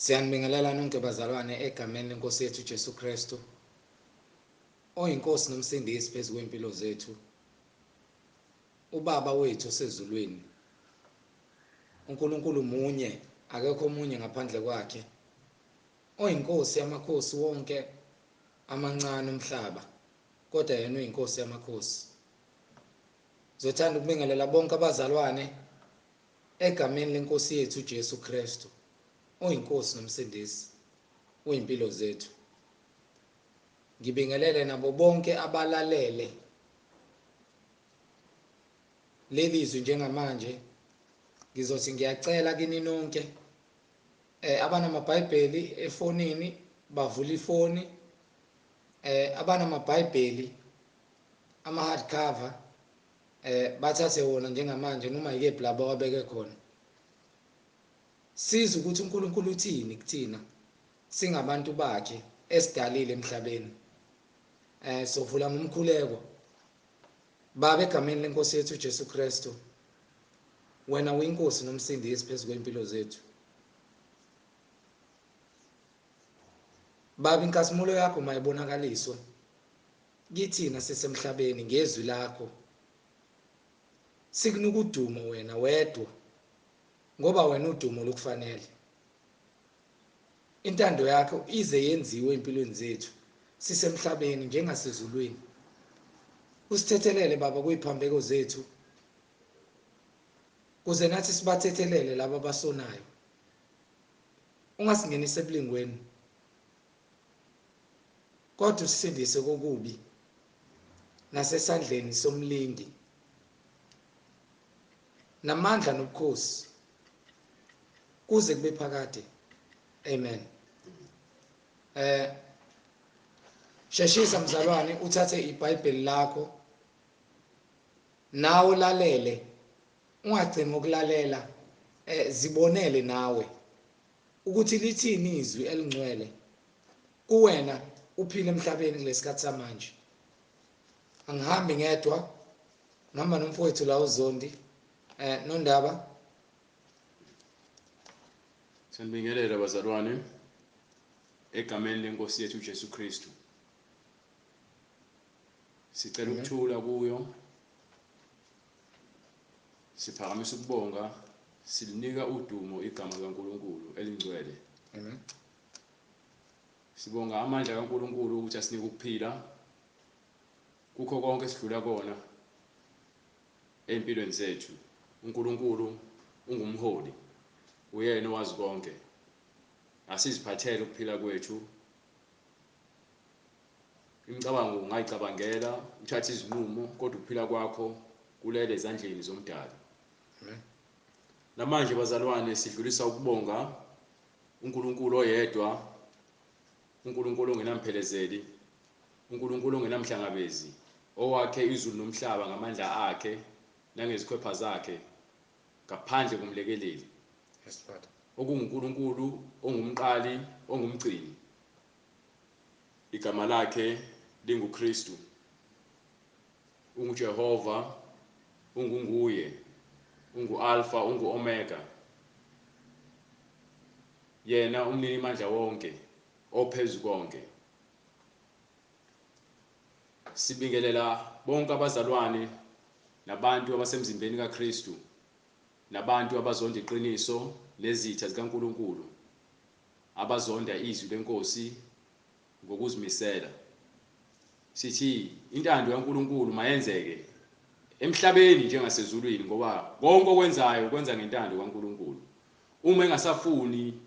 Siyanibingelela nonke bazalwane egameni lenkosi yethu Jesu Kristu, oyinkosi nomsindisi phezu kwempilo zethu, ubaba wethu osezulwini. uNkulunkulu munye, akekho omunye ngaphandle kwakhe, oyinkosi yamakhosi wonke amancane omhlaba, kodwa yena uyinkosi yamakhosi. Ngizothanda ukubingelela bonke abazalwane egameni lenkosi yethu Jesu Kristu, oyinkosi nomsindisi wezimpilo zethu. Ngibingelele nabo bonke abalalele leli zwi njengamanje. Ngizothi ngiyacela kini nonke abanamabhayibheli efonini bavula ifoni, abanamabhayibheli ama hard cover bathathe wona njengamanje noma yikephi la bawabeke khona. Sizwe ukuthi uNkulunkulu uthini kuthina singabantu bakhe esidalile emhlabeni. Sovula ngomkhuleko. Baba, egameni lenkosi yethu Jesu Kristu, wena uyinkosi nomsindisi phezu kwempilo zethu. Baba, inkazimulo yakho mayibonakaliswe kithina sisemhlabeni ngezwi lakho. Sikunika udumo wena wedwa, ngoba wena udumo lukufanele. Intando yakho ize yenziwe empilweni zethu sisemhlabeni njengasezulwini. Usithethelele Baba kuyiphambeko zethu, kuze nathi sibathethelele laba abasonayo. Ungasingenisi ebulingweni, kodwa usisindise kokubi nasesandleni somlingi, namandla nobukhosi kuze kube phakade. Amen. Sheshisa mzalwane, uthathe iBhayibheli lakho nawe lalele, ungagcini ngokulalela, zibonele nawe ukuthi lithini izwi elingcwele kuwena uphile emhlabeni kulesikhathi samanje. Angihambi ngedwa, ngihamba nomfowethu la uZondi. Nondaba. Sanibingelela bazalwane egameni lenkosi yethu uJesu Kristu. Sicela ukuthula kuyo. Siphakamisa ukubonga, silinika udumo igama likaNkulunkulu elingcwele. Amen. Sibonga amandla kaNkulunkulu ukuthi asinike ukuphila kukho konke esidlula kona empilweni zethu. uNkulunkulu ungumholi, uyena owazi konke. Asiziphathele ukuphila kwethu. Imicabango ungayicabangela, uthathe izinqumo, kodwa ukuphila kwakho kulele ezandleni zomdali. Amen. Namanje bazalwane sidlulisa ukubonga uNkulunkulu oyedwa, uNkulunkulu ongenamphelezeli, uNkulunkulu ongenamhlangabezi, owakhe izulu nomhlaba ngamandla akhe nangezikhwepha zakhe ngaphandle komlekeleli. Yes, Father. OkunguNkulunkulu ongumqali ongumgcini. Igama lakhe linguKristu. UnguJehova, ungunguye, unguAlpha, unguOmega. Yena umnini mandla wonke, ophezu konke. Sibingelela bonke abazalwane nabantu abasemzimbeni kaKristu, nabantu abazonda iqiniso nezitha zikaNkulunkulu, abazonda izwi lenkosi ngokuzimisela. Sithi intando kaNkulunkulu mayenzeke emhlabeni njengasezulwini, ngoba konke okwenzayo kwenza ngentando kaNkulunkulu. Uma engasafuni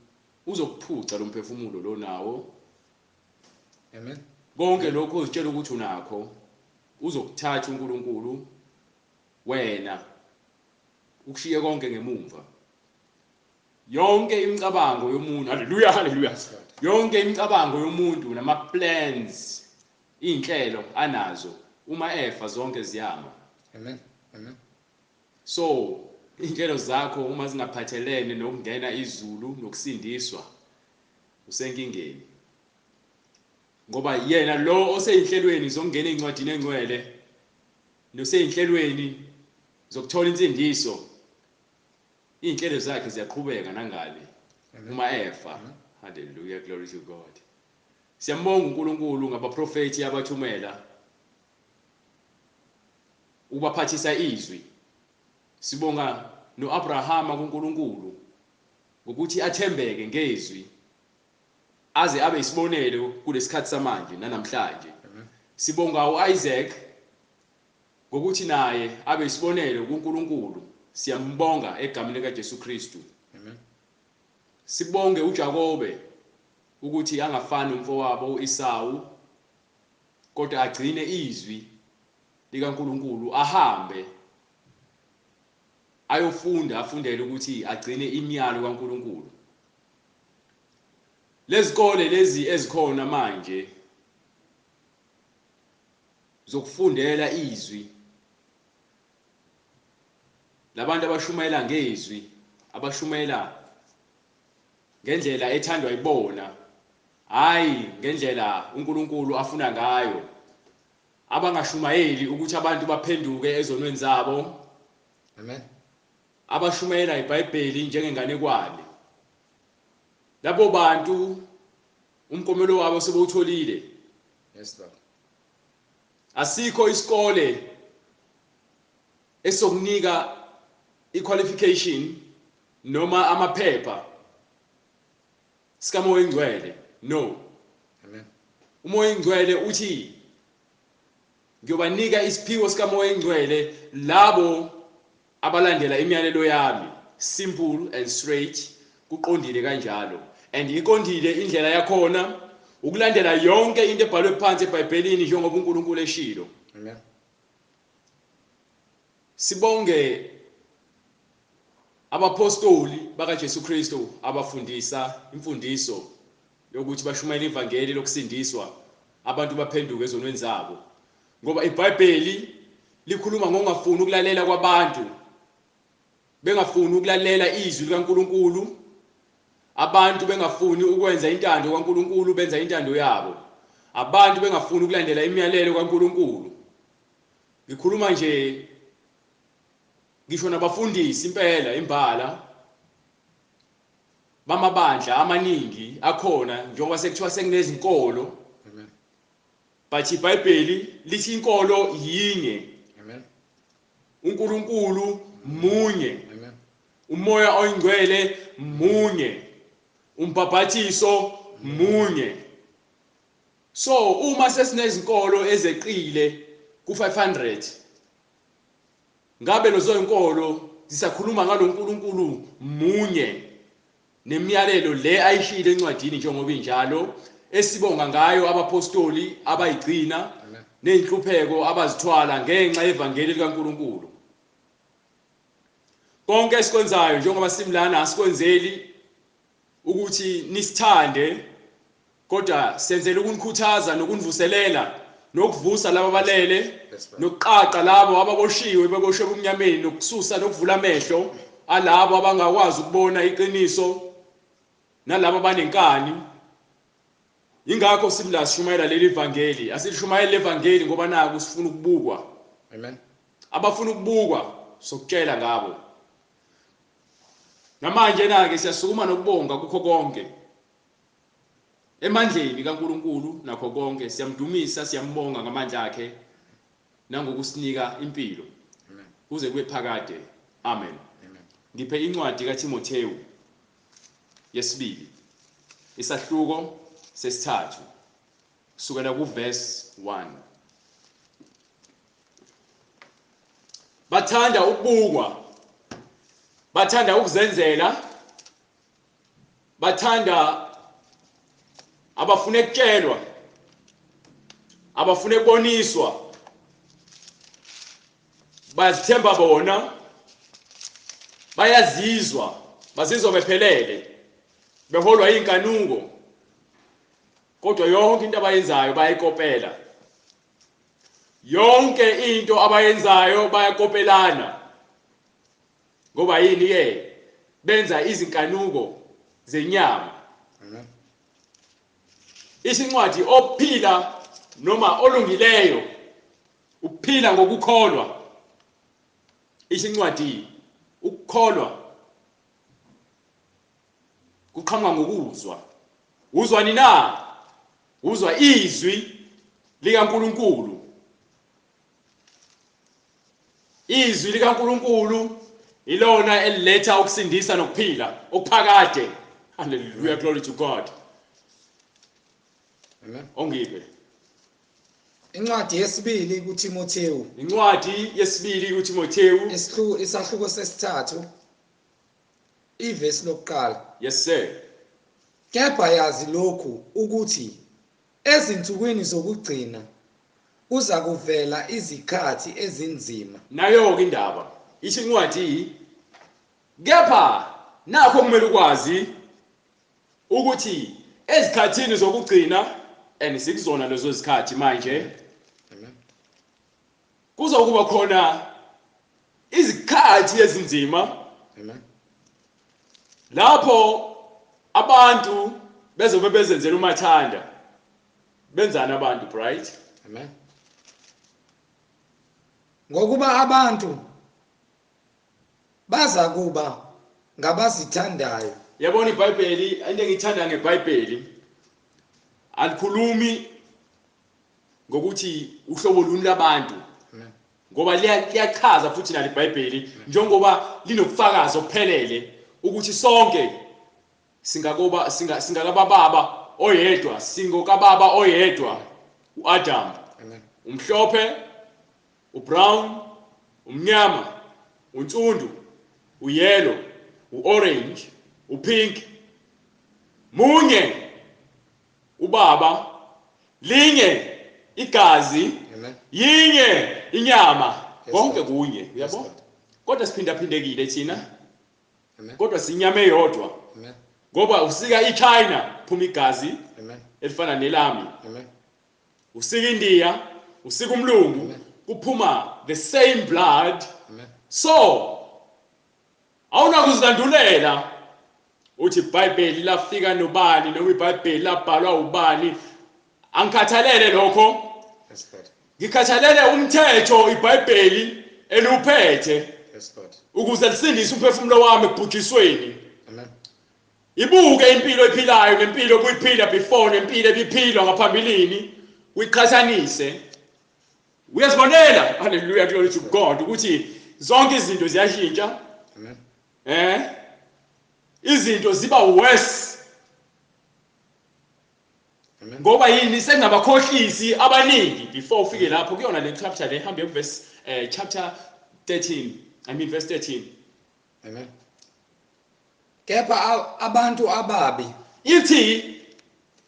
uzokuphuca lo mphefumulo lo nawo. Amen. Konke lokho ozitshela ukuthi unakho uzokuthatha uNkulunkulu, wena ukushiye konke ngemumva. Yonke imicabango yomuntu, haleluya, haleluya. Yonke imicabango yomuntu nama plans, inhlelo anazo, uma efa zonke ziyama. Amen. Amen. So inhlelo zakho uma zingaphathelene nokungena izulu nokusindiswa, usenkingeni. Ngoba yena lo oseyinhlelweni zokungena encwadini engcwele noseyinhlelweni zokuthola insindiso, inhlelo zakhe ziyaqhubeka nangale. Uma efa. Hallelujah, glory to God. Siyambonga uNkulunkulu ngabaprofeti abathumela ukubaphathisa izwi. Sibonga noAbrahama kuNkulunkulu ngokuthi athembeke ngezwi aze abe isibonelo kulesikhathi samanje nanamhlanje. Sibonga uIsaac ngokuthi naye abe isibonelo kuNkulunkulu. Siyambonga egameni lika Jesu Kristu. Amen. Sibonge uJakobe ukuthi angafani nomfowabo uEsawu, kodwa agcine izwi likaNkulunkulu, ahambe ayofunda, afundele ukuthi agcine imiyalo kaNkulunkulu. Lezikole lezi ezikhona manje zokufundela izwi, labantu abashumayela ngezwi, abashumayela ngendlela ethandwa yibona, hayi ngendlela uNkulunkulu afuna ngayo, abangashumayeli ukuthi abantu baphenduke ezonweni zabo. Amen. Abashumayela iBhayibheli njengenganekwane. Labo bantu umkomelo wabo sebewutholile. Yes Lord. Asikho isikole esokunika iqualification noma amaphepha sikaMoya Oyingcwele. No. Amen. uMoya Oyingcwele uthi ngiyobanika isiphiwo sikaMoya Oyingcwele labo abalandela imiyalelo yami. Simple and straight, kuqondile kanjalo. And iqondile indlela yakhona ukulandela yonke into ebhalwe phansi eBhayibhelini njengoba uNkulunkulu eshilo. Amen. Sibonge abapostoli bakaJesu Kristu abafundisa imfundiso yokuthi bashumayele ivangeli lokusindiswa, abantu baphenduke ezonweni zabo. Ngoba iBhayibheli likhuluma ngokungafuni ukulalela kwabantu, bengafuni ukulalela izwi likaNkulunkulu, abantu bengafuni ukwenza intando kaNkulunkulu, benza intando yabo, abantu bengafuni ukulandela imiyalelo kaNkulunkulu. Ngikhuluma nje ngisho nabafundisi impela imbala bamabandla amaningi akhona, njengoba sekuthiwa sekunezinkolo. Amen. But iBhayibheli lithi inkolo yinye. Amen. uNkulunkulu munye. Amen. uMoya Oyingcwele munye. Umbhabhathiso munye. So uma sesinezinkolo ezeqile ku500, ngabe lezo inkolo zisakhuluma ngaloNkulunkulu munye nemiyalelo le ayishilo encwadini njengoba injalo, esibonga ngayo abapostoli abayigcina nezinhlupheko abazithwala ngenxa yevangeli likaNkulunkulu. Konke esikwenzayo njengoba simlana asikwenzeli ukuthi nisithande, kodwa senzela ukunikhuthaza nokunivuselela nokuvusa labo abalele, nokuqaqa labo ababoshiwe beboshwe ebumnyameni, nokususa nokuvula amehlo alabo abangakwazi ukubona iqiniso nalabo abanenkani. Ingakho simla sishumayela leli vangeli. Asilishumayeli levangeli ngoba naku sifuna ukubukwa. Amen. Abafuna ukubukwa sokutshela ngabo. Namanje na ke siyasukuma nokubonga kukho konke emandleni kaNkulunkulu nakho konke. Siyamdumisa, siyambonga ngamandla akhe nangokusinika impilo. Amen. Kuze kube phakade. Amen. Amen. Ngiphe incwadi kaTimothewu yesibili, isahluko sesithathu, kusukela kuverse 1. Bathanda ukubukwa, bathanda ukuzenzela, bathanda abafuna ukutshelwa, abafuna ukuboniswa, bazithemba bona, bayazizwa, bazizwa bephelele, beholwa inkanuko, kodwa yonke into abayenzayo bayikopela. Yonke into abayenzayo bayakopelana. Ngoba yini ke? Benza izinkanuko zenyama. Amen. Isincwadi ophila noma olungileyo uphila ngokukholwa. Isincwadi ukukholwa Kuqhamuka ngokuzwa. Uzwani na? Uzwa izwi likaNkuluNkulu. Izwi likaNkuluNkulu ilona eliletha ukusindisa nokuphila okuphakade. Hallelujah, glory to God. Amen. Ongiphe. Incwadi yesibili kuTimothewu. Incwadi yesibili kuTimothewu. Isahluko sesithathu. Ivesi lokuqala. Yes sir. Kepha yazi lokhu ukuthi ezinsukwini zokugcina kuza kuvela izikhathi ezinzima. Nayo ke indaba. Isho incwadi, kepha nakho kumele ukwazi ukuthi ezikhathini zokugcina, and sikuzona lezo zikhathi manje. Amen. Kuzokuba khona izikhathi ezinzima. Amen. Lapho abantu bezobe bezenzela umathanda. Benzani abantu, Bright? Amen. Ngokuba abantu baza kuba ngabazithandayo. Yabona iBhayibheli, into engiyithanda ngeBhayibheli, alikhulumi ngokuthi uhlobo luni labantu. Amen. Ngoba liyachaza futhi nalo iBhayibheli, njengoba linobufakazi obuphelele ukuthi sonke singakoba singakababa oyedwa, singokababa oyedwa, uAdam. Amen. Umhlophe, ubrown, umnyama, unsundu, uyellow, uorange, upink. Munye ubaba, linye igazi, Amen. yinye inyama, konke Lord. kunye, uyabo? Lord. Kodwa siphindaphindekile thina. Amen. Kodwa sinyama eyodwa. Amen. Ngoba usika iChina, phuma igazi Amen. elifana nelami. Amen. Usika India, usika umlungu, Amen. kuphuma the same blood. Amen. So awunakuzilandulela uthi iBhayibheli lafika nobani noma iBhayibheli labhalwa ubani. Angikhathalele lokho. Yes Lord. Ngikhathalele umthetho iBhayibheli eliwuphethe Yes Lord. ukuze lisindise umphefumulo wami ekubhujisweni. Amen. Ibuke impilo ephilayo nempilo obuyiphila before nempilo ebiphilwa ngaphambilini, uyiqhathanise. Uyazibonela, hallelujah, glory to God, ukuthi zonke izinto ziyashintsha. Amen. Izinto ziba worse. Amen. Ngoba yini? Sengabakhohlisi abaningi. Before ufike lapho kuyona le chapter le, hambe verse chapter 13, I mean verse 13. Amen. Kepha abantu ababi, ithi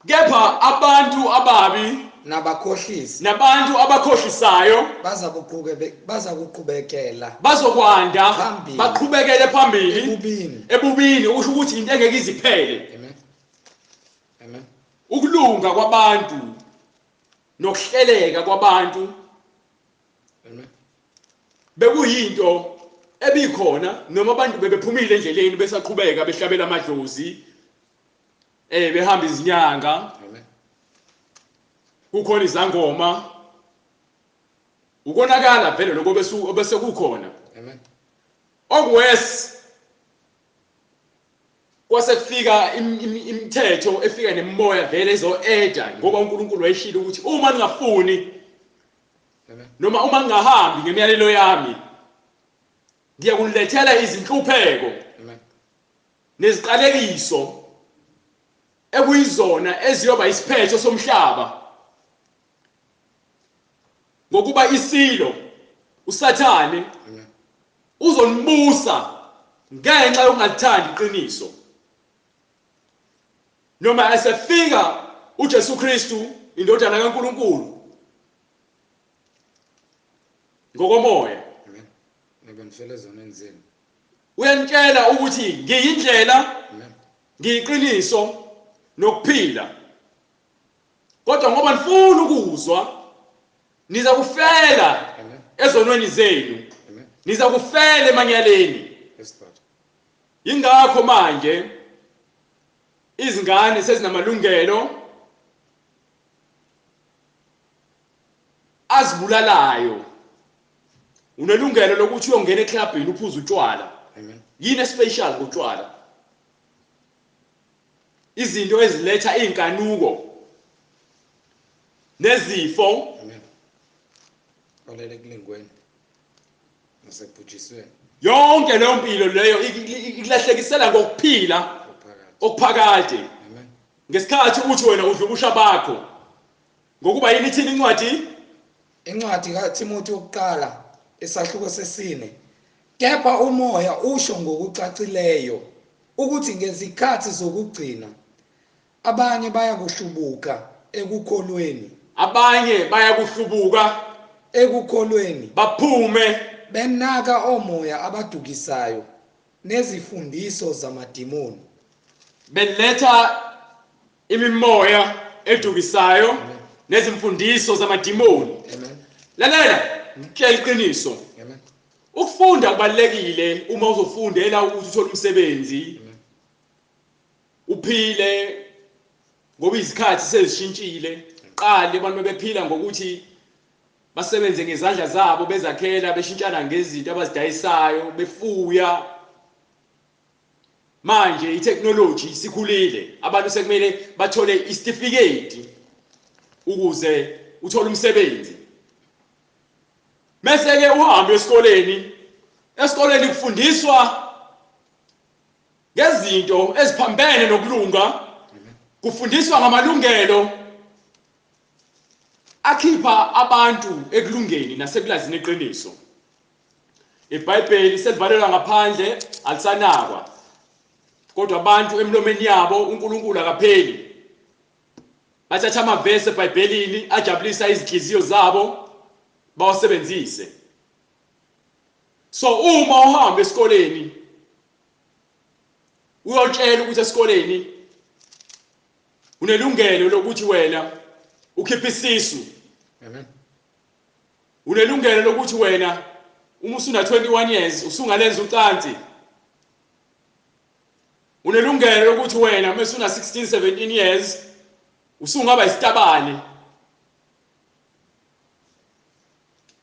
kepha abantu ababi nabakhohlisi, nabantu abakhohlisayo bazakuqhubekela, bazokwanda, phambili, baqhubekele phambili ebubini, ebubini, usho ukuthi into engeke iziphele. Amen. Amen. Ukulunga kwabantu nokuhleleka kwabantu Amen. bekuyinto ebikhona, noma abantu bebephumile endleleni besaqhubeka behlabela amadlozi, behamba izinyanga. Amen. Kukhona izangoma, ukonakala vele lokho bese kukhona. Amen. Okuwes kwase kufika imithetho efika nemimoya vele ezo-eda, ngoba uNkulunkulu wayeshilo ukuthi uma ningafuni Amen. noma uma ningahambi ngemiyalelo yami, ngiyakunilethela izinhlupheko Amen. neziqalekiso ekuyizona eziyoba isiphetho somhlaba. Ngokuba isilo uSathane Amen. uzonibusa ngenxa yokungalithandi iqiniso. Noma esefika uJesu Kristu indodana kaNkuluNkulu ngokomoya, Amen. Ngibenifele ezonweni zenu. uyanitshela ukuthi ngiyindlela, Amen. ngiyiqiniso nokuphila. Kodwa ngoba nifuna ukuzwa, niza kufela Amen. ezonweni zenu. Amen. Niza kufela emanyaleni. Yes Lord. Ingakho manje izingane sezinamalungelo azibulalayo. Unelungelo lokuthi uyongena eclubini uphuze utshwala. Amen. Yini especial ngotshwala? Izinto eziletha inkanuko nezifo. Amen. Olele kulingweni nasebhujisweni. Yonke leyo mpilo leyo ikulahlekisela ngokuphila okuphakade. Amen. Ngesikhathi uthi wena udla ubusha bakho. Ngokuba yini ithini incwadi? Incwadi kaThimothi yokuqala isahluko sesine. Kepha umoya usho ngokucacileyo ukuthi ngezikhathi zokugcina abanye bayakuhlubuka ekukholweni. Abanye bayakuhlubuka ekukholweni, baphume benaka omoya abadukisayo nezifundiso zamadimoni, beletha imimoya edukisayo nezimfundiso zamadimoni. Amen. Lalela, ngitshela iqiniso. Amen. Ukufunda kubalekile uma uzofundela ukuthi uthole umsebenzi. Amen. Uphile ngoba izikhathi sezishintshile. Qale abantu bephila ngokuthi basebenze ngezandla zabo, bezakhela, beshintshana ngezinto abazidayisayo, befuya. Manje itechnology isikhulile, abantu sekumele bathole isitifiketi ukuze uthole umsebenzi. Mase ke uhambe esikoleni, esikoleni kufundiswa ngezinto eziphambene nokulunga, kufundiswa ngamalungelo akhipha abantu ekulungeni nasekulazini iqiniso. IBhayibheli selivalelwa ngaphandle, alisanakwa. Kodwa abantu emlomeni yabo uNkulunkulu akapheli. Bathatha amavesi eBhayibhelini ajabulisa izinhliziyo zabo bawasebenzise. So uma uhamba esikoleni uyotshela ukuthi esikoleni unelungelo lokuthi wena ukhiphe isisu. Amen. Unelungelo lokuthi wena uma usuna 21 years usungalenza ucansi. Unelungelo lokuthi wena uma usuna 16 17 years usungaba isitabane.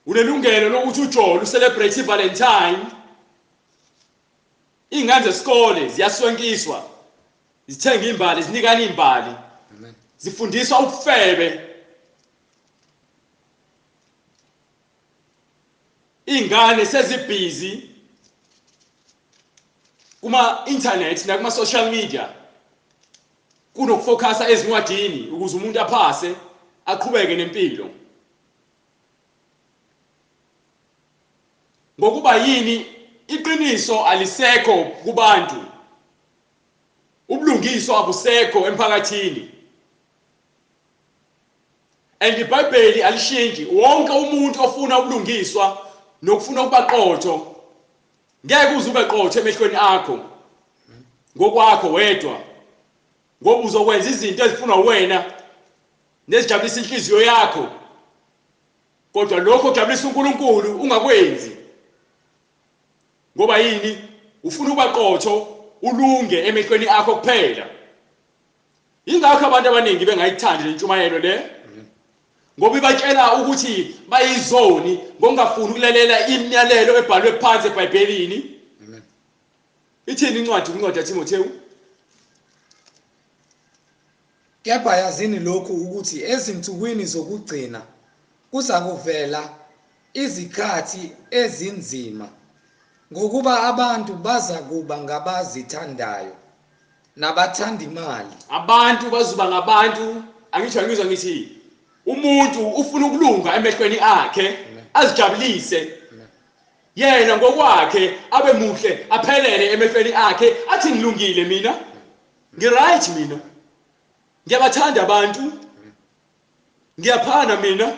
Unelungelo lokuthi ujole, ucelebrate iValentine. Ingane zesikole ziyaswenkiswa, zithenga imbali, zinikana imbali. Amen. Zifundiswa ubufebe. Ingane sezibhizi kuma internet nakuma social media kunokufocasa ezincwadini ukuze umuntu aphase aqhubeke nempilo. Ngokuba yini iqiniso alisekho kubantu, ubulungiswa abusekho emphakathini. And iBhayibheli alishintshi. Wonke umuntu ofuna ubulungiswa nokufuna ukuba qotho ngeke uze ube qotho emehlweni akho ngokwakho wedwa, ngoba uzokwenza izinto ezifunwa wena nezijabulisa inhliziyo yakho, kodwa lokho kujabulisa uNkulunkulu ungakwenzi. Ngoba yini? Ufuna ukuba qotho ulunge emehlweni akho kuphela. Ingakho abantu abaningi bengayithandi lentshumayelo le, ngoba ibatshela ukuthi bayizoni ngokungafuni ukulalela imiyalelo ebhalwe phansi eBhayibhelini. Amen. Ithini incwadi kwincwadi yaTimothewu? Kepha yazini lokhu ukuthi ezinsukwini zokugcina kuzakuvela izikhathi ezinzima, ngokuba abantu bazakuba ngabazithandayo nabathanda imali. Abantu bazoba ngabantu, angisho angizwa ngithi umuntu ufuna ukulunga emehlweni akhe, azijabulise yena ngokwakhe, abe muhle, aphelele emehlweni akhe, athi ngilungile mina, ngiright mina, ngiyabathanda abantu, ngiyaphana mina.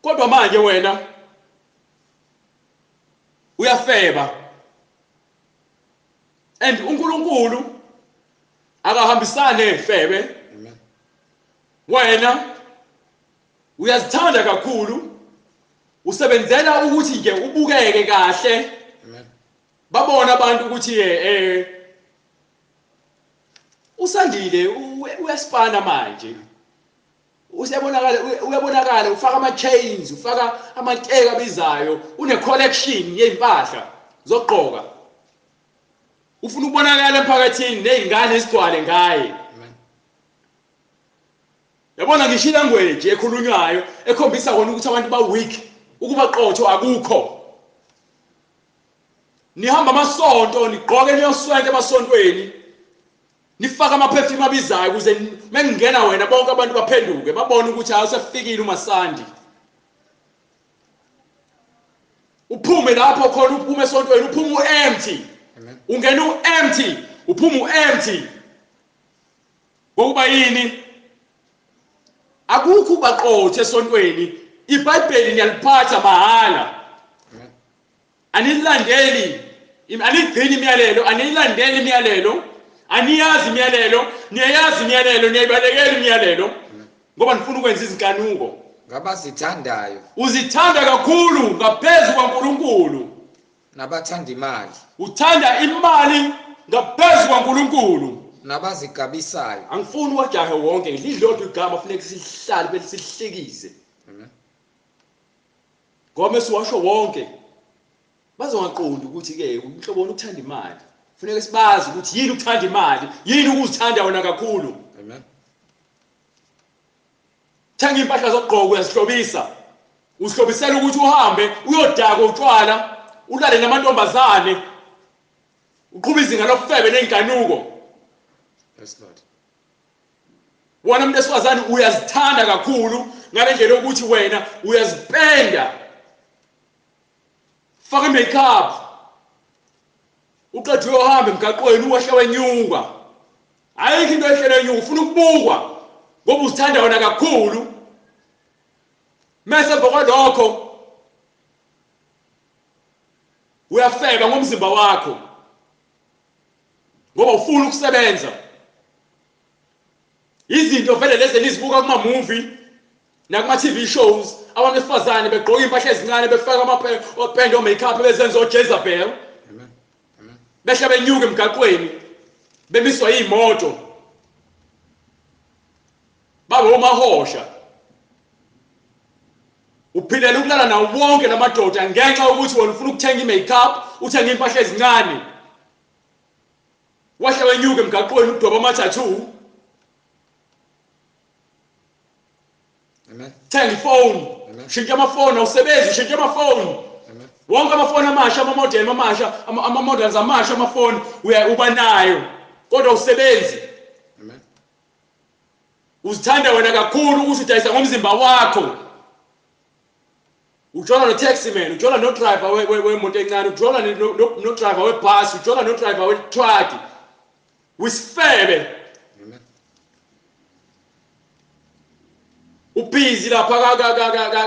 Kodwa manje wena uyafeba. And uNkulunkulu akahambisane nefebe. Amen. Wena uyazithanda kakhulu, usebenzela ukuthi nje ubukeke kahle. Amen. Babona abantu ukuthi usandile, uyasipana manje. Usiyabonakala, uyabonakala, ufaka ama chains, ufaka amateka abizayo, une collection yezimpahla zokugqoka. Ufuna ukubonakala emphakathini nezingane ezigcwale ngaye. Amen. Yabona ngisho ilanguage ekhulunywayo ekhombisa kona ukuthi abantu ba weak, ukuba qotho akukho. Nihamba amasonto, nigqoke niyoswenka emasontweni, nifake ama-perfume abizayo ukuze mengingena wena bonke abantu baphenduke babone ukuthi hayi usefikile uMasandi. Uphume lapho khona, uphume esontweni, uphume u-empty. Amen. Ungena u-empty, uphume u-empty. Ngokuba yini? Akukho ubaqotho esontweni. IBhayibheli niyaliphatha mahhala. Amen. Anilandeli, anigcini imiyalelo, aniyilandeli imiyalelo, aniyazi imiyalelo, niyayazi imiyalelo, niyayibalekela imiyalelo ngoba nifuna ukwenza izinkanuko. Ngabazithandayo Uzithanda kakhulu ngaphezu kwaNkulunkulu. nabathanda imali Uthanda imali ngaphezu kwaNkulunkulu. nabazigabisayo. Angifuni wajahe wonke, lidlodwa igama funeka sihlale bese sihlikize. Amen. Ngoba mesiwasho wonke bazongaqondi ukuthi ke umhlobo ukuthanda imali. Funeka sibazi ukuthi yini ukuthanda imali, yini ukuzithanda wena kakhulu. Amen. Thenga impahla zokugqoka uyazihlobisa. Uzihlobisela ukuthi uhambe uyodakwa utshwala, ulale namantombazane, uqhuba izinga lobufebe nezinkanuko. Yes Lord. Wona umuntu esifazane uyazithanda kakhulu ngale ndlela yokuthi wena uyazipenda, faka i-makeup, uqede uyohamba emgaqweni uwehle wenyuka. Ayikho into ehlele enyuka, ufuna ukubukwa ngoba uzithanda wena kakhulu. Mase emva kwalokho uyafeba ngomzimba wakho ngoba ufuna ukusebenza. Izinto vele lezi nizibuka kuma movie nakuma TV shows, abantu besifazane begqoka impahla ezincane, befaka amapende o-makeup, bezenza oJezebel. Amen. Amen. Behla benyuka emgaqweni, bemiswa iy'moto, babe omahosha. Uphilela ukulala nawo wonke lamadoda ngenxa yokuthi wena ufuna ukuthenga i-makeup, uthenge impahla ezincane. Wehla wenyuka emgaqweni udoba ama-tattoo. Amen. Thenga ifoni, Amen. shintsha amafoni, awusebenzi, shintsha amafoni. Amen. Wonke amafoni amasha, ama-model amasha, ama-models amasha amafoni uba nayo, kodwa awusebenzi. Amen. Uzithanda wena kakhulu ukuthi udayisa ngomzimba wakho. Ujola no-taxi man, ujola no-driver wemoto encane, ujola no-driver webhasi, ujola no-driver we-truck. Wisifebe. Amen. Ubhizi lapha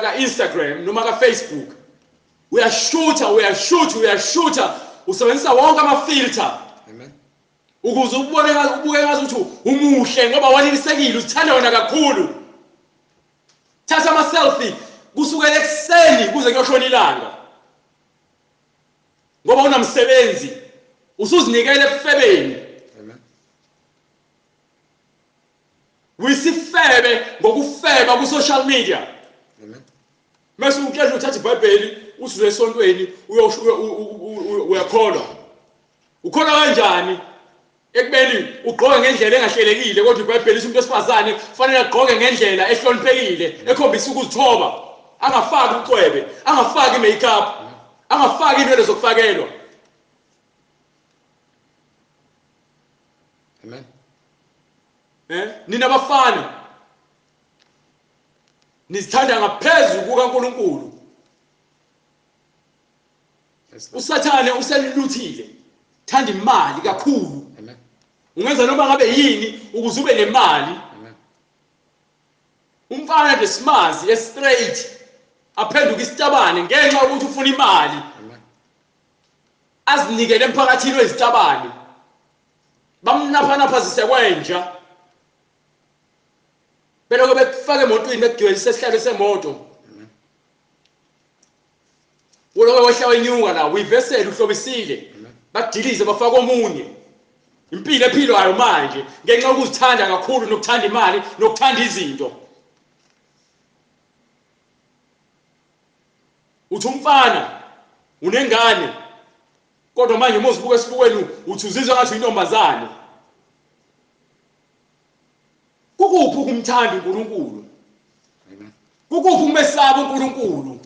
ka-Instagram noma ka-Facebook. Uyashutha, uyashutha, uyashutha, usebenzisa wonke ama-filter. Amen. Ukuze ubone ubuke ngathi umuhle ngoba wanelisekile, uzithanda wena kakhulu. Thatha ama-selfie kusukela ekuseni kuze kuyoshona ilanga. Ngoba unamsebenzi, usuzinikele ebufebeni. Amen. Wisifebe ngokufeba ku-social media. Amen. Mase utshela uthatha iBhayibheli usuze esontweni uyakholwa. Ukholwa kanjani ekubeni ugqoke ngendlela engahlelekile, kodwa iBhayibheli lithi umuntu wesifazane kufanele agqoke ngendlela ehloniphekile ekhombisa ukuzithoba, angafaki ucwebe, angafaki i-makeup, angafaki inwele zokufakelwa. Amen. Nina bafana nizithanda ngaphezulu kukaNkulunkulu. Yes, Lord. uSathane useliluthile, thanda imali kakhulu. Amen. Ungenza noma ngabe yini ukuze ube nemali. Amen. Umfana nje simazi e-straight aphenduka isitabane ngenxa yokuthi ufuna imali. Amen. Azinikele emphakathini wezitabane, bamnaphanaphazise kwenja, belokho bekufaka emotweni, bekugibelise esihlalo semoto. Amen. Uloko wehla wenyuka la, uyivesele, uhlobisile, Amen. bakudilize bafaka omunye. Impilo ephilwayo manje ngenxa yokuzithanda kakhulu nokuthanda imali nokuthanda izinto. Uthi umfana unengane Kodwa manje uma uzibuka esibukweni uthi uzizwa ngathi uyintombazane. Kukuphi ukumthanda uNkulunkulu? Kukuphi ukumesaba uNkulunkulu?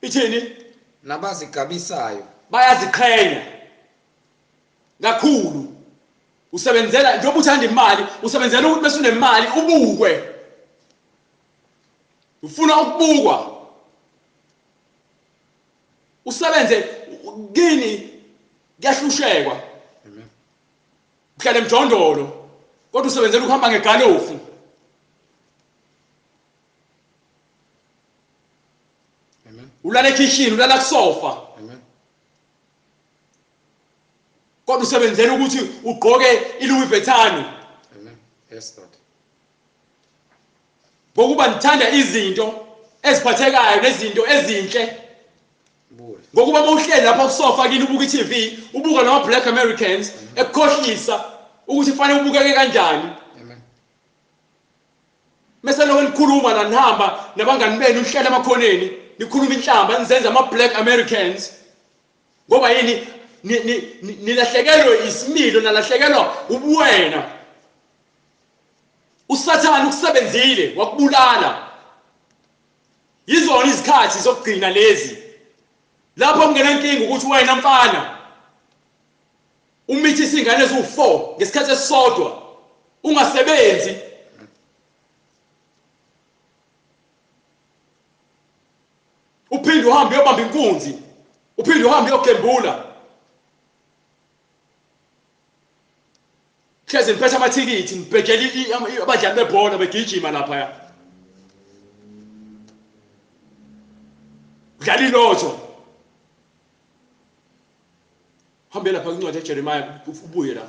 Ithini? Nabazigabisayo bayaziqhenya kakhulu. Usebenzela njengoba uthanda imali, usebenzela ukuthi bese unemali ubukwe. Ufuna ukubukwa. Usebenze kini kuyahlushekwa. Uhlala emjondolo kodwa usebenzela ukuhamba ngegalofu. Ulala ekhishini, ulala kusofa. Kodwa usebenzela ukuthi ugqoke iLouis Vuitton. Amen. Yes Lord. Ngokuba nithanda izinto eziphathekayo nezinto ezinhle. Ngokuba mawuhleli lapha kusofa kini ubuka iTV, ubuka nama Black Americans ekukhohlisa ukuthi fanele ubukeke kanjani. Amen. Mase lokho nikhuluma la nihamba nabangani benu nihlala emakhoneni, nikhuluma inhlamba nizenza ama Black Americans. Ngoba yini nilahlekelwe isimilo, nalahlekelwa ubuwena. USathane ukusebenzile wakubulala. Yizona izikhathi zokugcina lezi lapho kungena inkinga ukuthi wena mfana umithisa ingane eziwu4 ngesikhathi esisodwa ungasebenzi. Uphinde uhambe uyobamba inkunzi, uphinde uhambe uyogembula. Hleze niphethe amathikithi nibhejele abadlali bebhola begijima lapha. Udlala ilotho. Hambe lapha kwincwadi yaJeremiah ubuye la.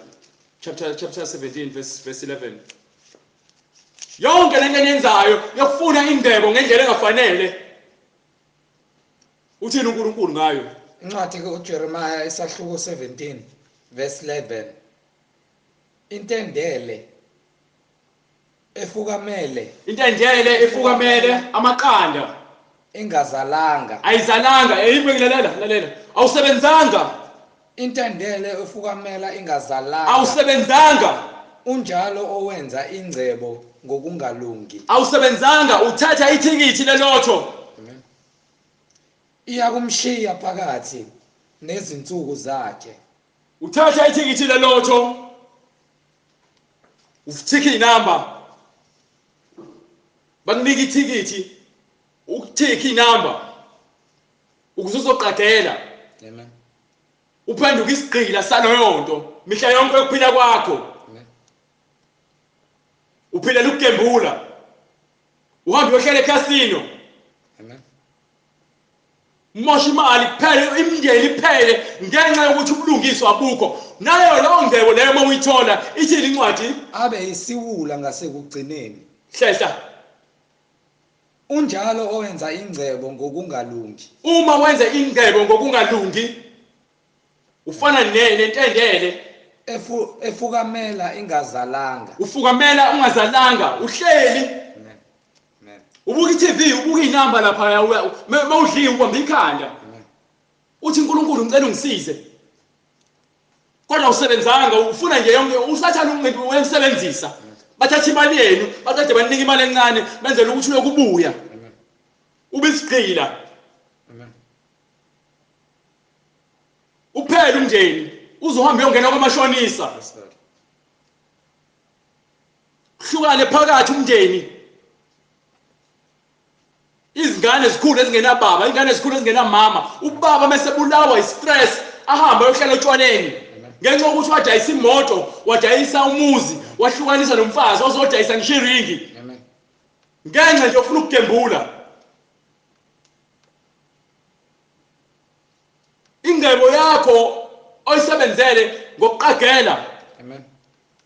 Chapter 17 verse 11. Yonke lento eniyenzayo yokufuna indebo ngendlela engafanele. Uthini uNkulunkulu ngayo? Incwadi kaJeremiah isahluko 17 verse 11. Intendele efukamele, intendele efukamele amaqanda ingazalanga, ayizalanga. Eyibeke lalela, awusebenzanga. Intendele efukamela ingazalanga, awusebenzanga. Unjalo owenza ingcebo ngokungalungi. Awusebenzanga, uthatha ithikithi lelotho. Amen. Iyakumshiya phakathi nezinsuku zakhe. Uthatha ithikithi lelotho, uthikhi inamba, bakunika ithikithi, ukuthikhi inamba ukuze uzoqagela. Amen. Uphenduka isigqila saloyo nto mihla yonke yokuphila kwakho. Amen. Uphilela ukugembula, uhambe uyohlala ekhasino. Amen. Mosha imali kuphele, imindeni iphele ngenxa yokuthi ubulungiswa abukho. Nayo leyo ngcebo leyo uma uyithola ithini incwadi? Abe isiwula ngasekugcineni. Hlehla. Unjalo owenza ingcebo ngokungalungi. Uma wenza ingcebo ngokungalungi ufana nentendele efukamela ingazalanga. Ufukamela ungazalanga, uhleli. Amen. Amen. Ubuka iTV, ubuka inamba lapha, mawudliwe ubamba ikhanda. Amen. Uthi uNkulunkulu ngicela ungisize. Kodwa usebenzanga, ufuna nje yonke uSathane uyamsebenzisa. Bathatha imali yenu, baqede banika imali encane, benzele ukuthi uyokubuya. Amen. Ubisigqila. Amen. Uphele umndeni, uzohamba uyongena kwamashonisa. Yes Lord. Hlukane phakathi umndeni. Izingane ezikhulu ezingenababa, izingane ezikhulu ezingenamama. Ubaba mase bulawa istress, ahambe ayohlala otshwaleni. Ngenxa yokuthi wadayisa imoto, wadayisa umuzi, wahlukanisa nomfazi, ozodayisa ngisho iringi. Amen. Ngenxa nje ufuna ukugembula. Ingcebo yakho oyisebenzele ngokuqagela. Amen.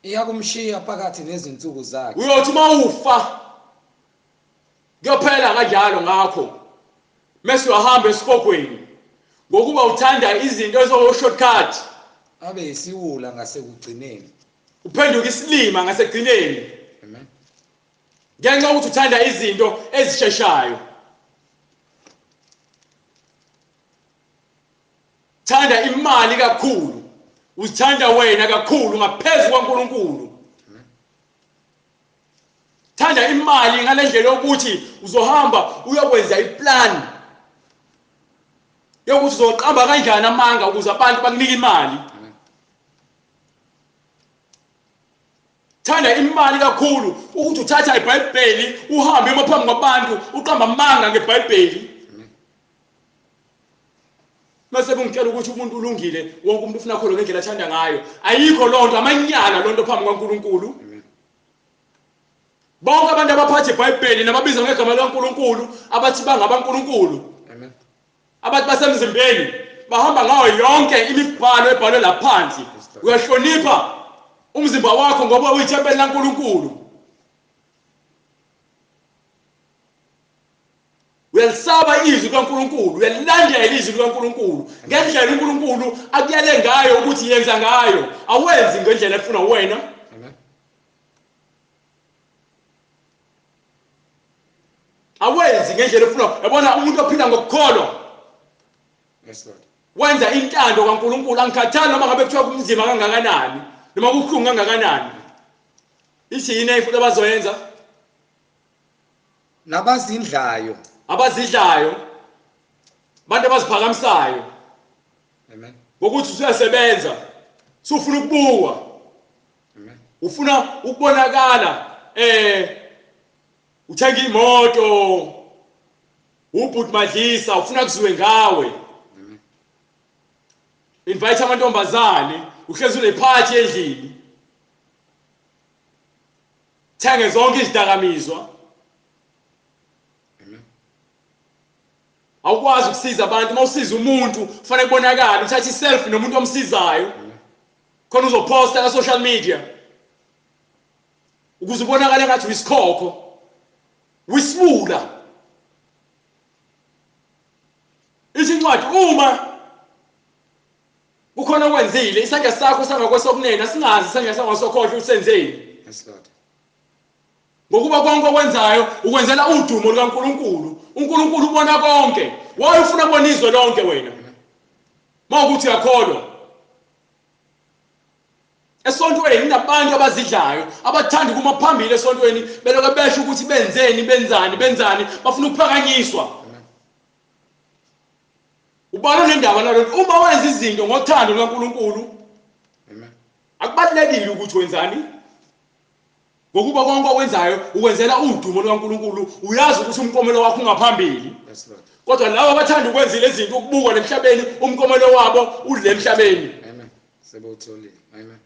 Iyakumshiya phakathi nezinsuku zakhe. Uyothi mawufa kuyophela kanjalo ngakho. Mase uyahamba esihogweni ngokuba uthanda izinto ezo shortcut. Abe isiwula ngasekugcineni. Uphenduka isilima ngasekugcineni. Amen. Ngenxa yokuthi uthanda izinto ezisheshayo. Thanda imali kakhulu, uzithanda wena kakhulu ngaphezu kwaNkulunkulu. Thanda imali ngalendlela yokuthi uzohamba uyokwenza iplan yokuthi uzoqamba kanjani amanga ukuze abantu bakunike imali. Thanda imali kakhulu ukuthi uthatha iBhayibheli uhambe uma phambi kwabantu uqamba amanga ngeBhayibheli. Mase kungitshela ukuthi umuntu ulungile, wonke umuntu ufuna khona ngendlela athanda ngayo. Ayikho lonto, amanyala lonto phambi kwaNkulunkulu. Bonke abantu abaphatha iBhayibheli nababiza ngegama likaNkulunkulu abathi bangabaNkulunkulu. Amen. Abathi basemzimbeni bahamba ngayo yonke imibhalo ebhalwe laphansi. Uyahlonipha umzimba wakho ngoba uyithempeli laNkulunkulu. Uyalisaba izwi likaNkulunkulu, uyalilandela izwi likaNkulunkulu ngendlela uNkulunkulu akuyale ngayo ukuthi yenza ngayo. Awenzi ngendlela efuna wena. Amen. Awenzi ngendlela efuna. Yabona umuntu ophila ngokukholwa. Yes Lord. Wenza intando kaNkulunkulu, angikhathali noma ngabe kuthiwa kunzima kangakanani noma kubuhlungu kangakanani. Ithi yini futhi abazoyenza? Nabazindlayo. Abazidlayo. Abantu abaziphakamisayo. Amen. Ngokuthi usuyasebenza, usufuna ukubukwa. Amen. Ufuna ukubonakala, uthenga imoto, ubhuti Madlisa ufuna kuziwe ngawe. Amen. Invite amantombazane, uhlezi unephathi endlini. Thenge zonke izidakamizwa. Amen. Awukwazi ukusiza abantu, uma usiza umuntu kufanele kubonakale, uthathe iselfie nomuntu omsizayo. Khona uzoposta ka social media. Ukuze ubonakale ngathi uyisikhokho. Uyisibula. Ithi incwadi uma kukhona okwenzile, isandla sakho sangakwesokunene asingazi isandla sangasokhohlo usenzeni. Yes Lord. Ngokuba konke okwenzayo ukwenzela udumo lukaNkulunkulu. uNkulunkulu ubona konke. Why ufuna kubona izwe lonke wena? Mawukuthi uyakholwa. Esontweni kunabantu abazidlayo, abathanda ukuma phambili esontweni belokhu besho ukuthi benzeni, benzani, benzani, bafuna ukuphakanyiswa. Ubani onendaba nalokho? Uma wenza izinto ngothando lukaNkulunkulu, Amen. Akubalulekile ukuthi wenzani. Ngokuba konke okwenzayo ukwenzela udumo lukaNkulunkulu, uyazi ukuthi umklomelo wakho ungaphambili. Yes Lord. Kodwa labo abathanda ukwenza lezi zinto ukubukwa emhlabeni, umklomelo wabo udle emhlabeni. Amen. Sebewutholile. Amen.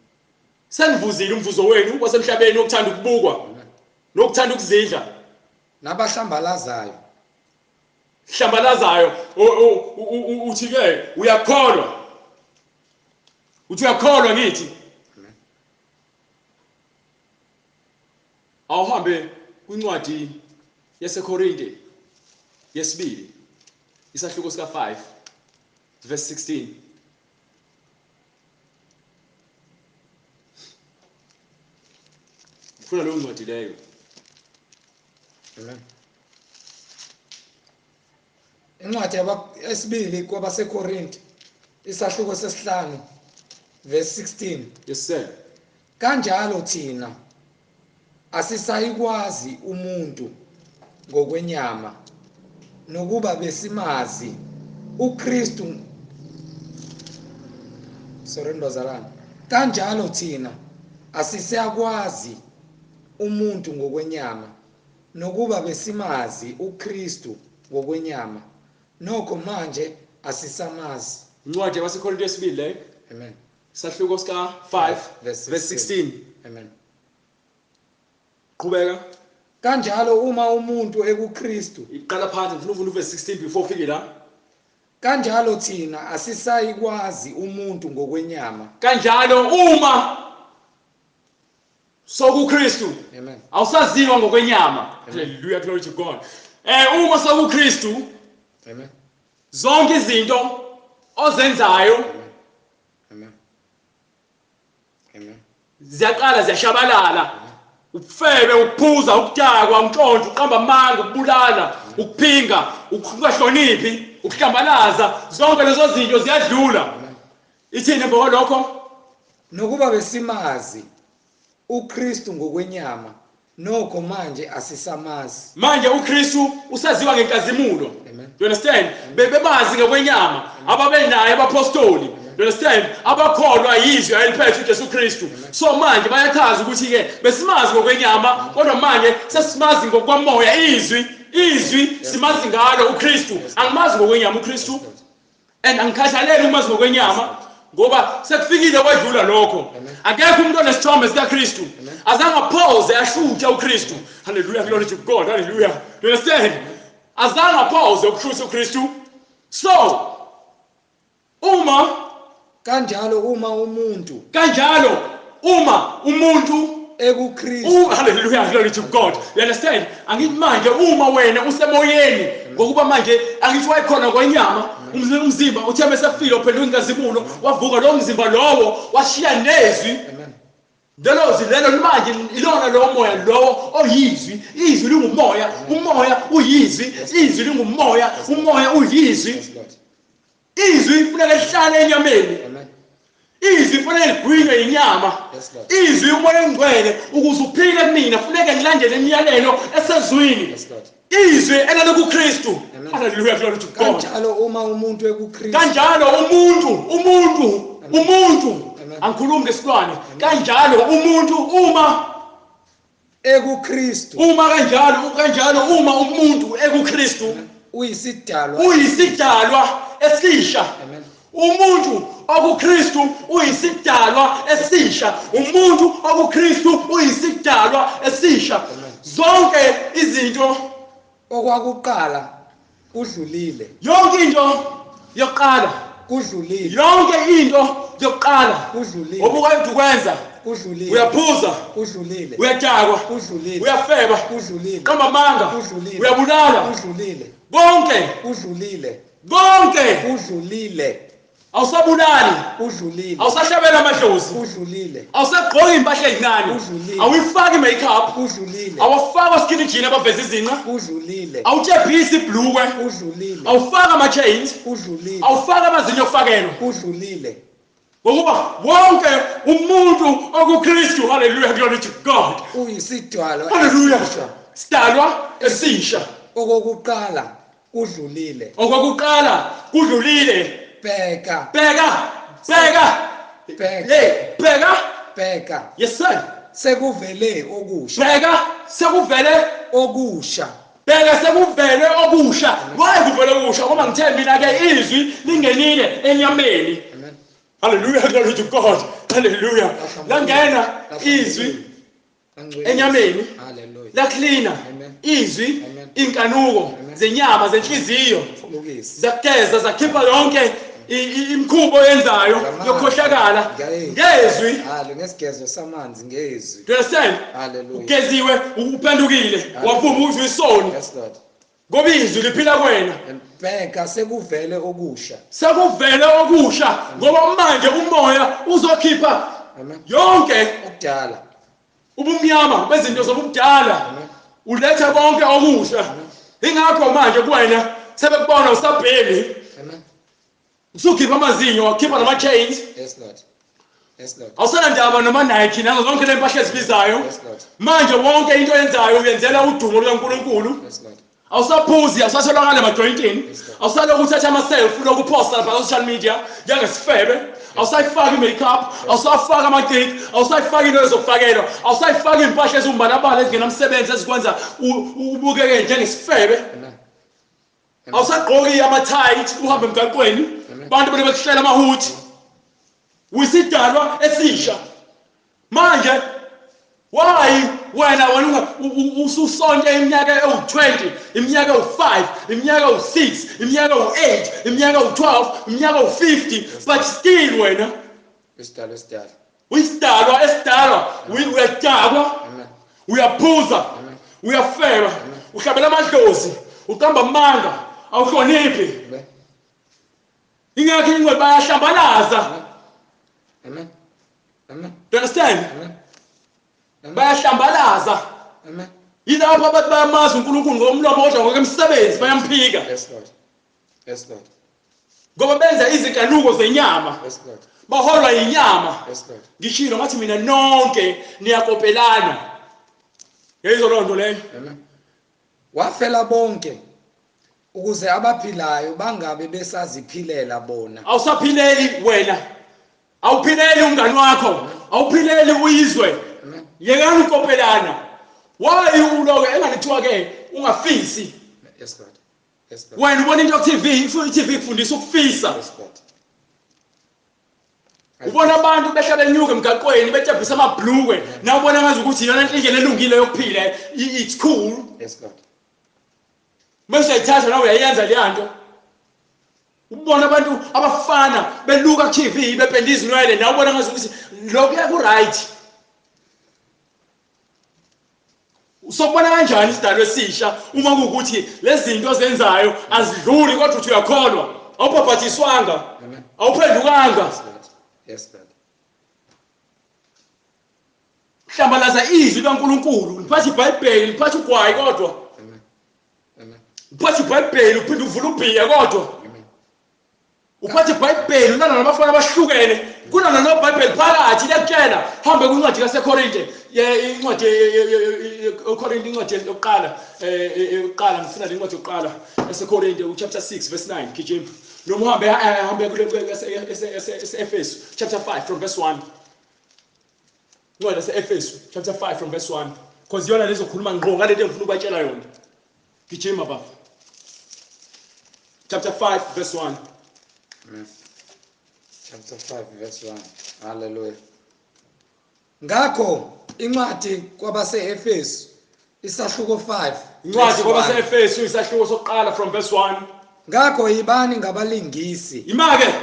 Senivuzile umvuzo wenu wasemhlabeni wokuthanda ukubukwa Amen. nokuthanda ukuzidla. Nabahlambalazayo. Hlambalazayo uthi ke uyakholwa. Uthi uyakholwa ngithi. Amen. Awuhambe kwincwadi yaseKorinte yesibili isahluko sika 5 verse 16. Ngifuna leyo ncwadi leyo. Amen. Incwadi yesibili kwabaseKorinte isahluko sesihlanu verse 16. Yes sir. Kanjalo thina asisayikwazi umuntu ngokwenyama, nokuba besimazi uKristu. Sorry bazalwane. Kanjalo thina asisayakwazi umuntu ngokwenyama, nokuba besimazi uKristu ngokwenyama, nokho manje asisamazi. Incwadi yabaseKorinte yesibili leyo. Amen. Sahluko sika 5 Verse verse 16. Amen. Qhubeka. Kanjalo uma umuntu ekuKristu. Iqala phansi, ngifuna ufunda uverse 16 before ufike la. Kanjalo thina asisayikwazi umuntu ngokwenyama. Kanjalo uma sokuKristu. Amen. Awusaziwa ngokwenyama. Hallelujah, glory to God. Uma sokuKristu. Amen. Zonke izinto ozenzayo. Amen. Amen. Ziyaqala ziyashabalala. Ubufebe, ukuphuza, ukudakwa, untshontsho, uqamba amanga, ukubulala, ukuphinga, ukungahloniphi, ukuhlambalaza, zonke lezo zinto ziyadlula. Ithini emva kwalokho? Nokuba besimazi uKristu ngokwenyama, nokho manje asisamazi. Manje uKristu usaziwa ngenkazimulo. Amen. You understand? Bebemazi ngokwenyama, ababenaye abapostoli. You understand? Abakholwa yizwi eliphethe uJesu Kristu. So manje bayachaza ukuthi ke besimazi ngokwenyama, kodwa manje sesimazi ngokwamoya izwi, izwi simazi ngalo uKristu. Angimazi ngokwenyama uKristu. And angikhathaleli umazi ngokwenyama ngoba sekufikile kwadlula lokho. Akekho umuntu onesithombe sikaKristu azange aphoze ashuthe uKristu. Hallelujah, glory to God, hallelujah. You understand? Azange aphoze ukushutha uKristu. So uma kanjalo uma umuntu ekuKristu, hallelujah, glory to God. You understand? Angithi manje uma wena usemoyeni, ngokuba manje angithi wayekhona kwenyama, umzimba uthe mesefile uphenduka inkazimulo, wavuka lo mzimba lowo washiya nezwi. Lelo zwi lelo manje ilona lo moya lowo oyizwi, izwi lingumoya, umoya uyizwi, izwi lingumoya, umoya uyizwi. Izwi kufanele lihlale enyameni. Izwi kufanele ligwinywe inyama. Izwi umoya ongcwele ukuze uphile kumina kufanele ngilandele imiyalelo esezwini. Izwi elele kuKristu. Hallelujah, glory to God. Kanjalo uma umuntu ekuKristu. Kanjalo umuntu angikhulumi ngesilwane. Kanjalo umuntu uma ekuKristu. Uma kanjalo uma umuntu ekuKristu uyisidalwa esisha. Umuntu okuKristu uyisidalwa esisha. Umuntu okuKristu uyisidalwa esisha. Zonke izinto okwakuqala kudlulile. Yonke into yokuqala kudlulile. Yonke into yokuqala kudlulile. Obukade ukwenza kudlulile. Uyaphuza kudlulile. Uyadakwa kudlulile. Uyafeba kudlulile. Qamba amanga kudlulile. Uyabulala kudlulile. Konke kudlulile. Konke kudlulile. Awusabulali kudlulile. Awusahlabela amadlozi kudlulile. Awusagqoki impahla ezincane kudlulile. Awuyifaki makeup kudlulile. Awufaka skinny jean abaveza izinqa kudlulile. Awutshebhisi ibhlukwe kudlulile. Awufaka ama chains kudlulile. Awufaka amazinyo okufakelwa kudlulile. Ngokuba wonke umuntu okuKristu, hallelujah, glory to God, uyisidalwa hallelujah, sidalwa esisha. Okokuqala kudlulile. Okokuqala kudlulile. Bheka. Bheka. Bheka. Bheka. Hey, bheka. Bheka. Yes sir. Sekuvele okusha. Bheka, sekuvele okusha. Bheka sekuvele okusha. Why kuvele okusha? Ngoba ngithe mina ke izwi lingenile enyameni. Amen. Hallelujah, glory to God. Hallelujah. Langena izwi enyameni. Hallelujah. Laklina izwi inkanuko zenyama zenhliziyo. Zakugeza zakhipha yonke imkhubo yenzayo yokhohlakala ngezwi. Hallelujah, ngesigezo samanzi ngezwi. Do you understand? Hallelujah. Ugeziwe, uphendukile, wavuma ukuthi uyisoni. Yes Lord. Ngoba izwi liphila kuwena. Bheka sekuvele okusha. Sekuvele okusha ngoba manje umoya uzokhipha yonke okudala. Ubumnyama bezinto zobudala. Ulethe bonke okusha. Ingakho manje kuwena sebekubona usabhemi. Amen. Usukhipha amazinyo, wakhipha nama chains. Yes Lord. Yes Lord. Awusenandaba noma Nike nazo zonke le mpahla ezibizayo. Yes Lord. Manje wonke into oyenzayo uyenzela udumo lukaNkulunkulu. Yes Lord. Awusaphuzi, awusatholakala emajoyintini. Awusalokhu uthatha ama-selfie lokuphosta lapha ku-social media njengesifebe. Awusayifaki i-makeup, awusafaki ama-cake, awusayifaki into ezokufakelwa, awusayifaki iy'mpahla eziwumbalabala ezingenamsebenzi ezikwenza ubukeke njengesifebe. Awusagqoki ama-tight uhambe emgaqweni, abantu bele bekuhlela amahuthi. Uyisidalwa esisha. Manje why wena ususonke iminyaka ewu-20, iminyaka ewu-5, iminyaka ewu-6, iminyaka ewu-8, iminyaka ewu-12, iminyaka ewu-50, but still wena isidalwa esidala. Uyisidalwa esidalwa, uyadakwa, uyaphuza, uyafeba, uhlabela amadlozi, uqamba amanga, awuhloniphi. Ingakho ingwe bayahlambalaza. Amen. Amen. Do you understand? Amen. Bayahlambalaza. Amen. Yilapho abantu bayamazi uNkulunkulu ngomlomo kodwa ngokwemisebenzi bayamphika. Yes Lord. Yes Lord. Ngoba benza izinkanuko zenyama. Yes Lord. Baholwa inyama. Yes Lord. Ngishilo ngathi mina nonke niyakopelana. Yeyizwa loo nto leyo. Amen. Wafela bonke ukuze abaphilayo bangabe besaziphilela bona. Awusaphileli wena. Awuphileli umngani wakho. Awuphileli uyizwe. Amen. Yekani ukopelana. Why uloke enganithiwa ke ungafisi? Yes Lord. Yes Lord. Wena ubona into ku-TV, i-TV ikufundisa ukufisa. Yes Lord. Ubona abantu behla benyuka emgaqweni betshebhisa amabhlukwe, nawe ubona ngazi ukuthi iyona indlela elungile yokuphila, it's cool. Yes Lord. Mase uyayithatha nawe uyayenza leya nto. Ubona abantu abafana beluka ku-TV bependa izinwele, nawe ubona ngazi ukuthi lokhu ku-right. Usokubona kanjani isidalwa esisha uma kuwukuthi lezi zinto ozenzayo azidluli kodwa uthi uyakholwa, awubhabhathiswanga, Amen. awuphendukanga. Yes Lord. Yes Lord. Hlambalaza izwi likaNkulunkulu, liphatha iBhayibheli, liphatha ugwayi kodwa. Amen. Amen. Uphatha iBhayibheli uphinde uvule ubhiya kodwa. Amen. Uphatha iBhayibheli ulala nabafana abahlukene, kunalo noBhayibheli phakathi liyakutshela. Hambe kwincwadi kaseKorinte, incwadi eKorinte, incwadi yokuqala, yokuqala, ngifuna le ncwadi yokuqala yaseKorinte, chapter 6 verse 9, gijima. Noma uhambe hambe kule Efesu chapter 5 from verse 1. Incwadi yaseEfesu chapter 5 from verse 1. Because yona lezokhuluma ngqo ngalento engifuna ukubatshela yona. Gijima baba. Chapter 5 verse 1. Amen. Chapter 5 verse 1. Hallelujah. Ngakho incwadi kwabaseEfesu isahluko 5. Incwadi kwabaseEfesu isahluko sokuqala from verse 1. Ngakho yibani ngabalingisi. Ima-ke.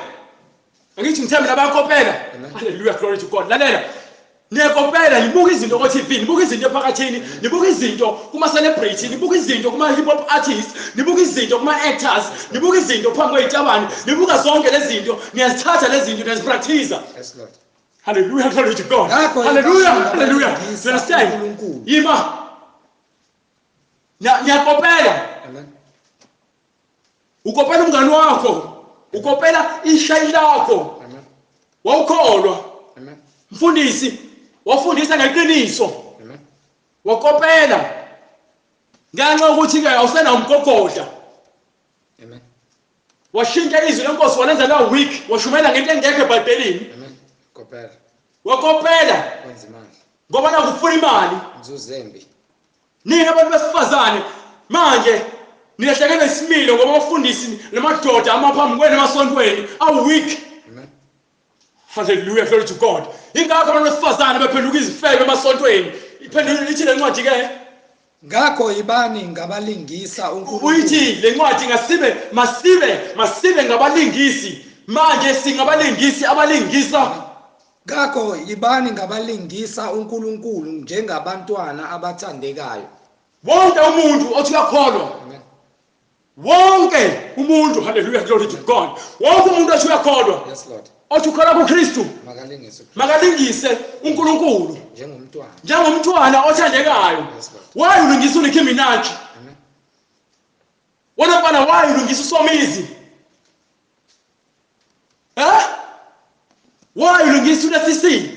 Angithi ngithembe labayakopela. Amen. Hallelujah, glory to God. Lalela. Niyakopela, nibuka izinto ko-TV, nibuka izinto ephakathini, nibuka izinto kuma-celebrity, nibuka izinto kuma-hip hop artists, nibuka izinto kuma-actors, nibuka izinto phambi kwey'tabane, nibuka zonke lezi zinto, niyazithatha lezi zinto, niyazipractice. Yes Lord. Hallelujah, glory to God. Ngakho Hallelujah, yibani hallelujah. ngabalingisa You understand? uNkulunkulu. Yima. Niyakopela. Amen. Ukopela umngani wakho, ukopela ishayi lakho. Amen. Wawukholwa. Amen. Mfundisi, wafundisa ngeqiniso. Amen. Wakopela. Ngenxa yokuthi ke awusenawo umgogodla. Amen. Washintsha izwi lenkosi walenza la weak, washumela ngento engekho eBhayibhelini. Amen. Kopela. Wakopela Kwenza imali. ngoba nakufuna imali. Inzuzo embi. Nina abantu besifazane manje nilahlekelwe isimilo ngoba abafundisi namadoda amaphambi kwenu emasontweni aweak. Amen. Hallelujah, glory to God. Ingakho abantu besifazane bephenduka izifebe emasontweni. Iphenduka ithi le ncwadi ke. Ngakho yibani ngabalingisa uNkulunkulu. Uyithi le ncwadi ngasibe masibe ngabalingisi. Manje singabalingisi abalingisa. Ngakho yibani ngabalingisa uNkulunkulu njengabantwana abathandekayo. Wonke umuntu othi uyakholwa. Amen. Wonke umuntu, hallelujah, glory to God. Wonke umuntu othi uyakholwa. Yes Lord. Othi ukholwa kuKristu. Makalingise Makalingise uNkulunkulu njengomntwana. njengomntwana othandekayo. Yes Lord. Why ulungisa uNicki Minaj? Amen. Wena mfana, why ulungisa uSomizi? Why ulungisa uLesisi?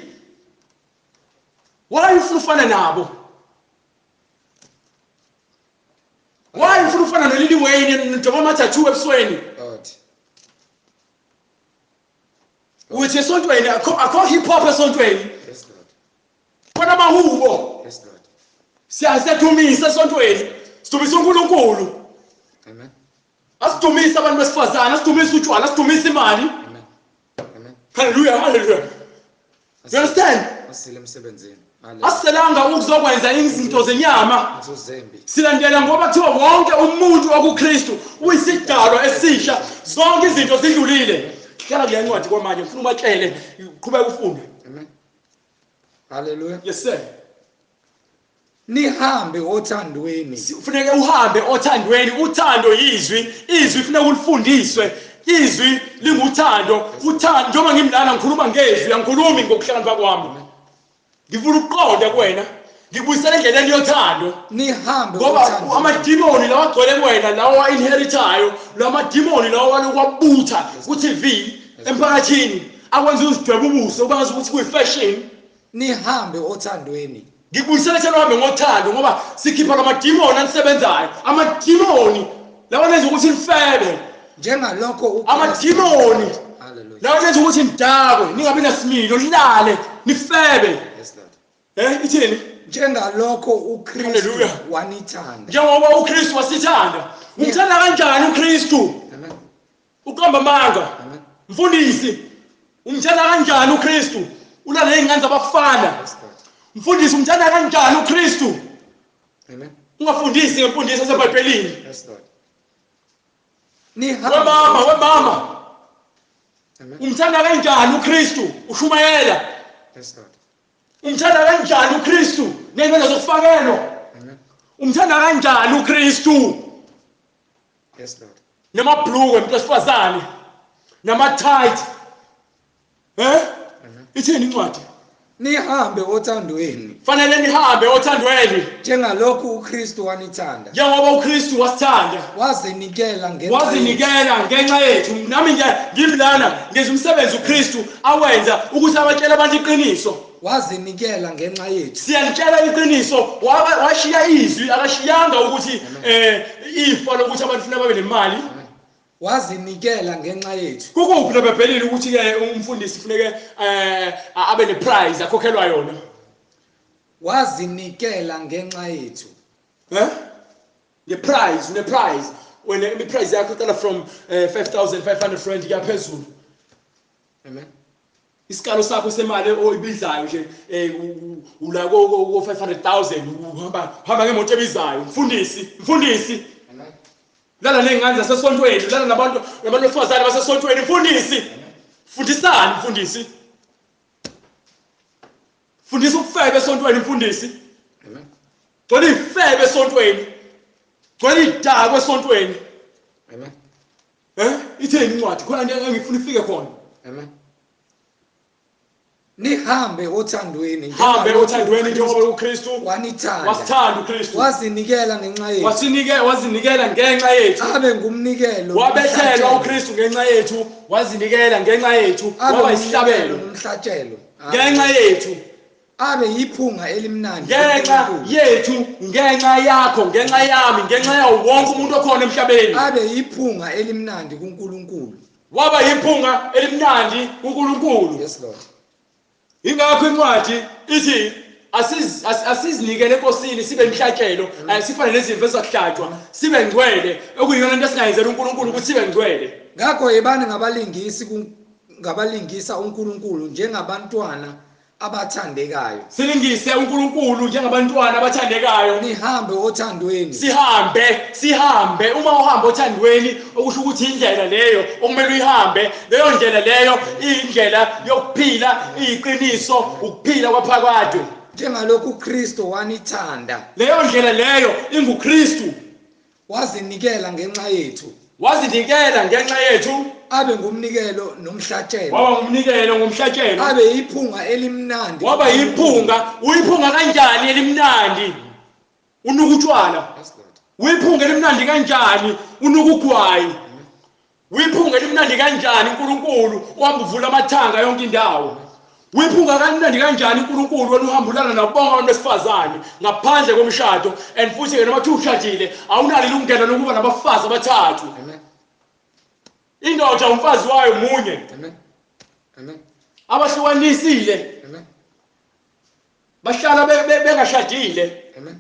Why ufuna ufana nabo? Why ufuna ufana noLil Wayne njengoba ama-tattoo ebusweni? Lord. Uthi esontweni akho hip hop esontweni. Yes Lord. Khona amahubo. Yes Lord. Siyadumisa esontweni. Sidumisa uNkulunkulu. Amen. Asidumisa abantu besifazane, asidumisa utshwala, asidumisa imali. Amen. Amen. Hallelujah, hallelujah. You understand? Asile emsebenzini. Hallelujah. Asiselanga ukuzokwenza izinto zenyama. Inzuzo embi. Silandela ngoba kuthiwa wonke umuntu okuKristu uyisidalwa esisha, zonke izinto zidlulile. Hlala kule ncwadi kwamanje, ngifuna ubatshele, qhubeka ufunde. Amen. Hallelujah. Yes sir. Nihambe othandweni. Kufuneka uhambe othandweni. Uthando yizwi, izwi kufuneka ulifundiswe. Izwi linguthando. Uthando, njengoba ngimlana ngikhuluma ngezwi, angikhulumi ngokuhlakanipha kwami. Ngifuna ukuqonda kuwena. Ngikubuyisela endleleni yothando. Nihambe ngoba othandweni. Amadimoni lawa agcwele kuwena, lawa inheritayo, lawa madimoni lawa walokwabutha ku-TV emphakathini akwenza uzidwebe ubuso kubangazi ukuthi kuyi-fashion. Nihambe othandweni. Ngikubuyisela ekutheni uhambe ngothando ngoba sikhipha lamadimoni anisebenzayo, amadimoni lawa nenza ukuthi nifebe, njengalokho amadimoni Hallelujah. lawa nenza ukuthi nidakwe, ningabi nasimilo, nilale nifebe. Yes Lord. Ithini? Njengalokho uKristu Hallelujah. wanithanda. Njengoba uKristu wasithanda. Umthanda kanjani uKristu? Amen. Uqamba amanga. Amen. Mfundisi, umthanda kanjani uKristu? Ulale izingane zabafana. Yes Lord. Mfundisi, umthanda kanjani uKristu? Amen. Ungafundisi ngemfundiso eseBhayibhelini. Yes Lord. Nihambe. Wemama, wemama. Amen. Umthanda kanjani uKristu? Ushumayela. Yes Lord. Umthanda kanjani uKristu? Ney'nto zokufakelwa. Amen. Umthanda kanjani uKristu? Yes Lord. Namabhlukwe umuntu wesifazane. Nama-tight. Amen. Ithini incwadi? Nihambe othandweni. Fanele nihambe othandweni. Njengalokho uKristu wanithanda. Njengoba uKristu wasithanda. Wazinikela ngenxa. Wazinikela ngenxa yethu. Nami ngimlana ngenza umsebenzi uKristu awenza ukuthi abatshele abantu iqiniso. Wazinikela ngenxa yethu. Siyalitshela iqiniso. Washiya izwi, akashiyanga ukuthi ifa lokuthi abantu funa babe nemali. Wazinikela ngenxa yethu. Kukuphi lebhayibhelini ukuthi ke umfundisi funeke abe neprize akhokhelwa yona? Wazinikela ngenxa yethu. Ngeprize, neprize. Wena iprize yakho iqala from 5500 rand kuya phezulu. Amen. Isikalo sakho semali oyibizayo nje ula ko 500,000 uhamba ngemoto ebizayo. Mfundisi, mfundisi. Amen. Lala nengane zasesontweni, lala nabantu besifazane basesontweni, mfundisi. Fundisani mfundisi. Fundisa ukufeba esontweni mfundisi. Amen. Gcwele ifebe esontweni. Gcwele idakwe esontweni. Amen. Itheni incwadi khona engifuna ifike khona. Amen. Nihambe othandweni. Hambe othandweni njengoba uKristu wanithanda. Wasithanda uKristu. Wazinikela ngenxa yethu. Wazinikela ngenxa yethu. Abe ngumnikelo. Wabethelwa uKristu ngenxa yethu, wazinikela ngenxa yethu, waba isihlabelo nomhlatshelo. Ngenxa yethu. Abe yiphunga elimnandi. Ngenxa yethu, ngenxa yakho, ngenxa yami, ngenxa yawo wonke umuntu okhona emhlabeni. Abe yiphunga elimnandi kuNkulunkulu. Waba yiphunga elimnandi kuNkulunkulu. Yes Lord. Ingakho incwadi ithi asizinikele enkosini sibe imhlatshelo, sifane nezimvu ezizohlatshwa, sibe ngcwele, okuyiyona into esingayenzela uNkulunkulu ukuthi sibe ngcwele. Ngakho yebani ngabalingisa uNkulunkulu njengabantwana abathandekayo. Silingise uNkulunkulu njengabantwana abathandekayo. Nihambe othandweni. Sihambe. Uma uhamba othandweni okusho ukuthi indlela leyo okumele uyihambe, leyo ndlela leyo indlela yokuphila, iqiniso, ukuphila kwaphakade. Njengalokhu uKristu wanithanda. Leyo ndlela leyo inguKristu. Wazinikela ngenxa yethu. Wazinikela ngenxa yethu. Abe ngumnikelo nomhlatshelo. Waba ngumnikelo ngomhlatshelo. Abe yiphunga elimnandi. Waba yiphunga. Uyiphunga kanjani elimnandi? Unuka utshwala. Uyiphunga elimnandi kanjani? Unuka ugwayi. Uyiphunga elimnandi kanjani uNkulunkulu uhamba uvula amathanga yonke indawo? Uyiphunga kamnandi kanjani uNkulunkulu wena uhamba ulala nabo bonke abantu besifazane ngaphandle komshado, and futhi ke noma ushadile awunalo ilungelo lokuba nabafazi abathathu. Amen. Indoda umfazi wayo munye. Amen. Amen. Abahlukanisile. Amen. Bahlala bengashadile. Amen.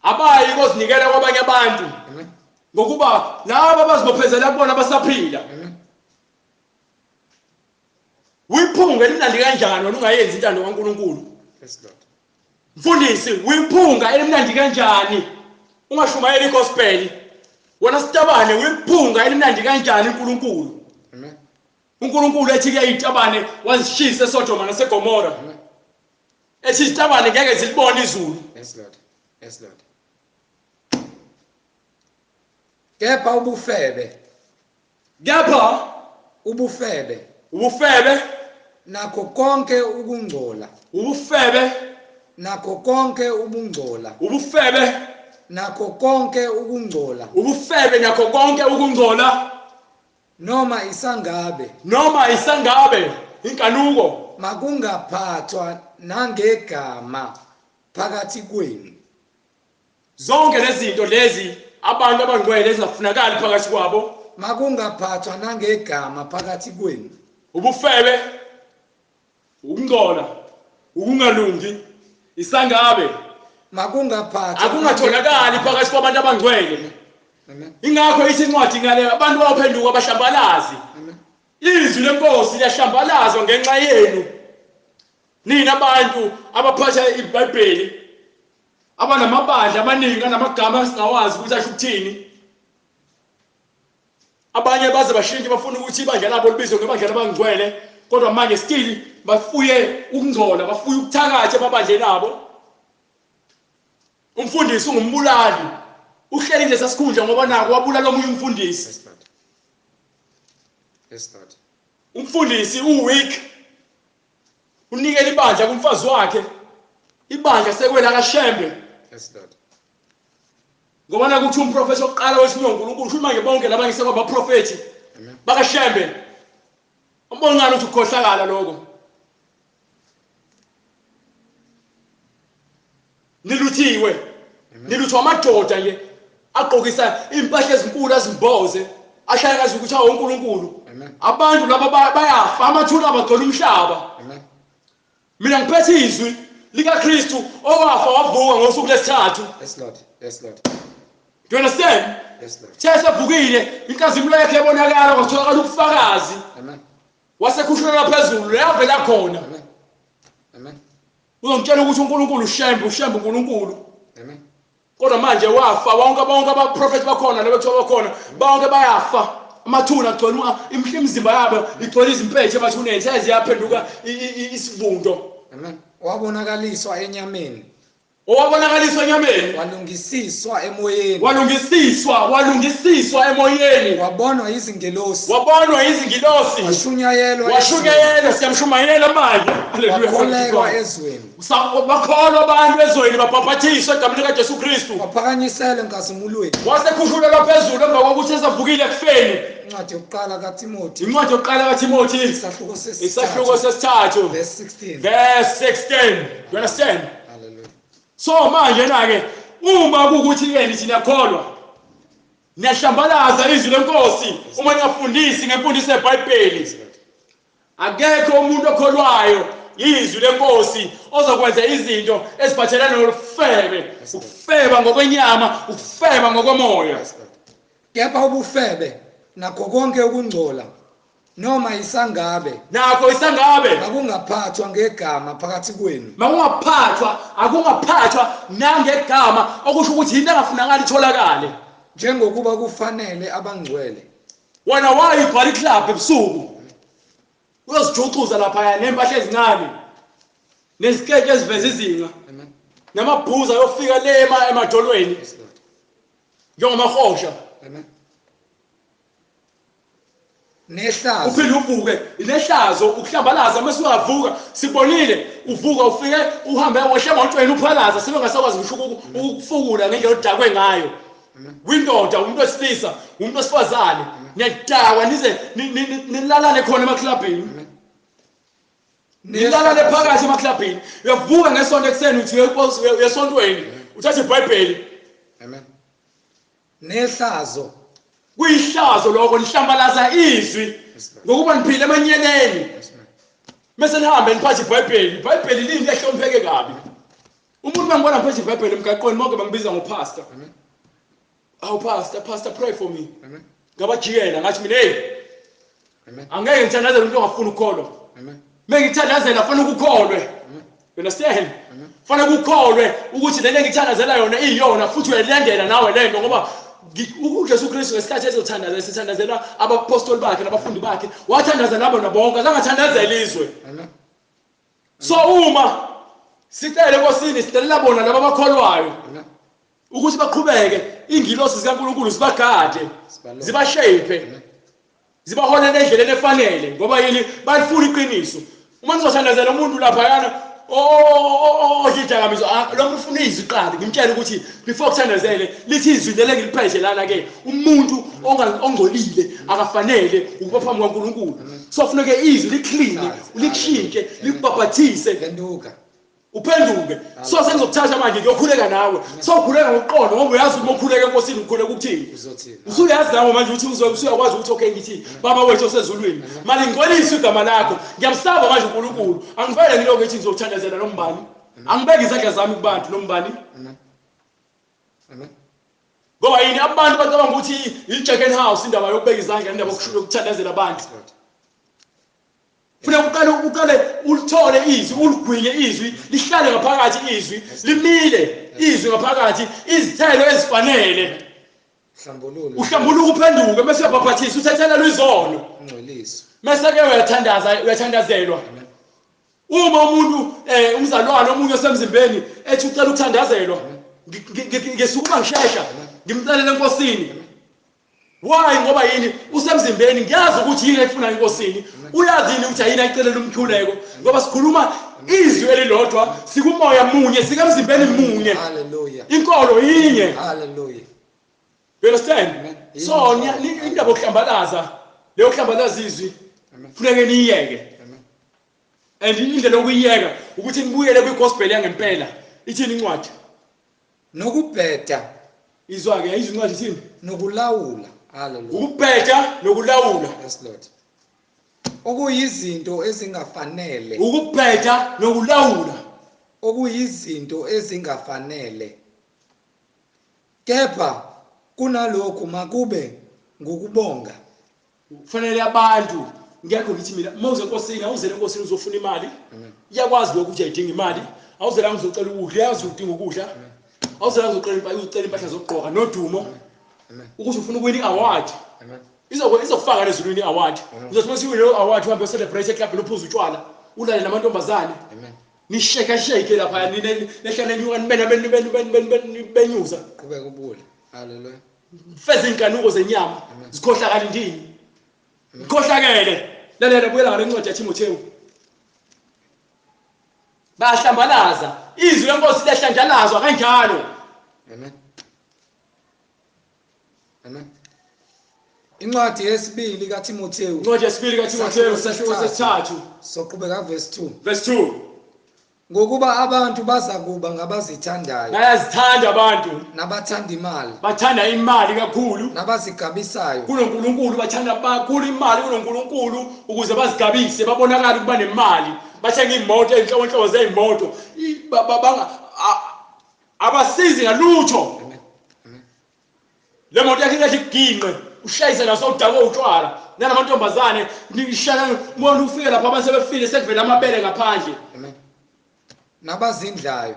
Abayi kozinikela kwabanye abantu. Amen. Ngokuba laba abazibophezela kubona basaphila. Amen. Uyiphunga elimnandi kanjani wena ungayenzi intando kaNkulunkulu? Yes Lord. Mfundisi, uyiphunga elimnandi kanjani ungashumayeli igospel? Wena sitabane, uyiphunga elimnandi kanjani uNkulunkulu? Amen. uNkulunkulu ethi ke izitabane wazishisa eSodoma naseGomora. Amen. Ethi izitabane ngeke zilibone izulu. Yes Lord. Yes Lord. Kepha ubufebe. Kepha ubufebe. Ubufebe Nakho konke ukungcola. Ubufebe. Nakho konke ubungcola. Ubufebe. Nakho konke ukungcola. Ubufebe nakho konke ukungcola. Noma isangabe. Noma isangabe inkanuko. Makungaphathwa nangegama phakathi kwenu. Zonke lezi zinto lezi abantu abangcwele ezingafunakali phakathi kwabo. Makungaphathwa nangegama phakathi kwenu. Ubufebe, ukungcola, ukungalungi, isangabe. Makungaphathwa akungatholakali phakathi kwabantu abangcwele. Amen. Ingakho ithi incwadi ngale abantu bawuphenduka bahlambalazi. Amen. Izwi lenkosi liyahlambalazwa ngenxa yenu. Nina abantu abaphatha iBhayibheli, abanamabandla amaningi anamagama esingawazi ukuthi asho ukuthini. Abanye baze bashintshe bafuna ukuthi ibandla labo libizwe ngebandla labangcwele, kodwa manje still bafuye ukungcola, bafuye ukuthakatha emabandleni abo. Umfundisi ungumbulali, uhleli nje sasikhundla ngoba nako wabulala omunye umfundisi. Yes, Lord. Yes, Lord. Umfundisi uweak, unikela ibandla kumfazi wakhe, ibandla sekwela kaShembe. Yes, Lord. Ngoba nakuthi umprofeti oqala wethunywa uNkulunkulu, usho manje bonke laba ngisekwabaprofeti Amen. bakaShembe. Umbona ngani ukuthi ukukhohlakala lokho? Niluthiwe. Niluthwa amadoda nje agqokisa impahla ezinkulu azimboze, ashaya kazi ukuthi awu uNkulunkulu. Amen. Abantu laba bayafa, amathuna abagcwele umhlaba. Amen. Mina ngiphethe izwi likaKristu owafa wavuka ngosuku lesithathu. Yes, Lord. Yes, Lord. Do you understand? Yes, Lord. Sesevukile, inkazimulo yakhe yabonakala, kwatholakala ubufakazi. Amen. Wasekhushulelwa phezulu, yavela khona. Amen. Amen. Uzongitshela ukuthi uNkulunkulu uShembe, uShembe uNkulunkulu. Amen. Kodwa manje wafa, bonke bonke abaprofeti bakhona labethiwa bakhona, bonke bayafa. Amathuna agcwele imizimba yabo igcwele izimpethu emathuneni, seziyaphenduka isivundo. Amen. Wabonakaliswa enyameni. Owabonakaliswa enyameni. Walungisiswa emoyeni. Walungisiswa, walungisiswa emoyeni. Wabonwa izingelosi. Wabonwa izingilosi. Washunyayelwa. Washunyayelwa, siyamshumayela manje. Haleluya. Wakholelwa ezweni. Bakholwa abantu ezweni, babhaphathiswa egameni likaJesu Kristu. Waphakanyiselwa enkazimulweni. Wasekhushulelwa phezulu emva kokuthi esavukile ekufeni. Incwadi yokuqala kaTimothy. Incwadi yokuqala kaTimothy. Isahluko sesithathu. Isahluko sesithathu. Verse 16. Verse 16. You understand? Hallelujah. So manje na ke uma kuukuthi ke nithi niyakholwa, niyahlambalaza izwi lenkosi uma ningafundisi ngemfundiso yeBhayibheli. Akekho umuntu okholwayo izwi lenkosi ozokwenza izinto eziphathelene nobufebe, ukufeba ngokwenyama, ukufeba ngokomoya. Kepha ubufebe nakho konke ukungcola noma isangabe, nakho isangabe makungaphathwa ngegama phakathi kwenu. Makungaphathwa, akungaphathwa nangegama, okusho ukuthi into engafunakali itholakale. Njengokuba kufanele abangcwele. Wena wayibhala iclub ebusuku, uyozijuxuza lapha nempahla ezincane nezikeke eziveza izinqa namabhuza ayofika le emadolweni njengamahosha. Amen. Nehlazo. Uphinde uvuke nehlazo, ukuhlambalaza. Mase uyavuka, sibonile uvuka ufike uhambe wehle emotweni uphalaza, sibe ngasakwazi ngisho ukufukula ngendlela odakwe ngayo. Windoda, umuntu wesilisa, umuntu wesifazane, niyadakwa nize nilalane khona emaklabhini. Nilalane phakathi emaklabhini. Uyavuka ngesonto ekuseni uthi uyesontweni, uthathe iBhayibheli. Amen. Nehlazo. Kuyihlazo lokho, nihlambalaza izwi ngokuba niphile emanyeleni. Mase nihambe niphathe iBhayibheli. iBhayibheli liyinto ehlonipheke kabi. Umuntu mangibona ngiphethe iBhayibheli emgaqweni bonke bangibiza ngoPastor. Amen. Awu pastor, pastor pray for me. Amen. Ngabajikela ngathi mina hey. Amen. Angeke ngithandazele umuntu ongafuni ukukholwa. Amen. Mengithandazela fanele ukukholwe. Amen. You understand? Amen. Fanele ukukholwe ukuthi lento engithandazela yona iyona futhi uyayilandela nawe lento, ngoba uJesu Kristu ngesikhathi ezothandaza esithandazela abapostoli bakhe nabafundi bakhe, wathandaza nabo nabonke, azangathandazela izwe. Amen. So uma sicele eNkosini sicelela bona laba abakholwayo Amen. ukuthi baqhubeke, ingilosi zikaNkulunkulu zibagade, zibashape, zibaholele endleleni efanele, ngoba yini? Balifuna iqiniso. Uma nizothandazela umuntu laphayana odla lo muntu ufuna izwi qala, ngimtshele ukuthi before kuthandazele lithi izwi lele ngiliphethe lana ke, umuntu ongcolile akafanele ukuba phambi kwaNkulunkulu. So funeke izwi liclean, likushintshe, likubhabhathise, phenduka, uphenduke. So sengizokuthatha manje ngiyokhuleka nawe. So ukhuleka ngokuqonda ngoba uyazi uma ukhuleka eNkosini ukhuleka ukuthini. Usuyazi nawe manje ukuthi usuyakwazi ukuthi okay ngithi Baba wethu osezulwini, malingcweliswe igama lakho. Ngiyamsaba manje uNkulunkulu, angivele ngilokhu ngithi ngizokuthandazela nombani, angibeke izandla zami kubantu nombani. Ngoba yini abantu bacabanga ukuthi i-Jack and House indaba yokubeka izandla, indaba yokuthandazela abantu. Funeka uqale ulithole izwi, uligwinye izwi, lihlale ngaphakathi izwi, limile izwi ngaphakathi, izithelo ezifanele. Uhlambuluka uphenduke bese uyabhaphathisa, uthethelelwa izono. Bese ke uyathandaza, uyathandazelwa. Uma umuntu umzalwane omunye osemzimbeni ethi ucela ukuthandazelwa, ngisukuma ngishesha ngimcelele eNkosini. Why? Ngoba yini? Usemzimbeni, ngiyazi ukuthi yini efuna eNkosini. Uyazi yini ukuthi ayini ayicelela umkhuleko, ngoba sikhuluma izwi elilodwa, sikumoya munye, sisemzimbeni munye. Hallelujah. Inkolo yinye. Hallelujah. You understand? So indaba yokuhlambalaza, leyo kuhlambalaza izwi funeke niyiyeke. And indlela yokuyiyeka ukuthi nibuyele kwigospel yangempela. Ithini incwadi? Nokubheda. Izwa ke izincwadi ithini? Nokulawula. Hallelujah. Ukubheda nokulawula. Yes Lord. Okuyizinto ezingafanele. Ukubheda nokulawula. Okuyizinto ezingafanele. Kepha kunalokhu makube ngukubonga. Kufanele abantu, ngiyakho ngithi mina mawuze eNkosini, awuzele eNkosini uzofuna imali. Iyakwazi lokhu ukuthi ayidinga imali. Awuzela ngizocela ukudla, uyazi udinga ukudla. Awuzela ngizocela uzocela impahla zokugqoka nodumo. Ukuthi ufuna ukuwina i-award. Izokufaka lezulwini i-award. Uzothi mase uwine i-award uhambe celebrate eclubini uphuze utshwala, ulale namantombazane. Nishake shake lapha nehlale nyuka nibena benyuza. Qhubeka ubule. Hallelujah. Feza inkanuko zenyama, zikhohlakala indini. Ikhohlakele. Lalela buyela ngale ncwadi yaThimothewu. Bayahlambalaza. Izwi leNkosi liyahlanjalazwa kanjalo. Amen. Amen. Incwadi yesibili kaThimothewu. Incwadi yesibili kaThimothewu sahluko sesithathu. Soqhubeka verse 2. Verse 2. Ngokuba abantu bazakuba ngabazithandayo. Bayazithanda abantu. Nabathanda imali. Bathanda imali kakhulu. Nabazigabisayo. KunoNkulunkulu bathanda kakhulu imali kunoNkulunkulu ukuze bazigabise babonakale ukuba nemali. Bathenga imoto ezinhlobonhlobo zezimoto. Abasizi ngalutho. Le moto yakhe ithi ginqe ushayise naso udakwe utshwala nalamantombazane nishaya umuntu ufike lapha abantu sebefile sekuvela amabele ngaphandle. Amen. Nabazindlayo.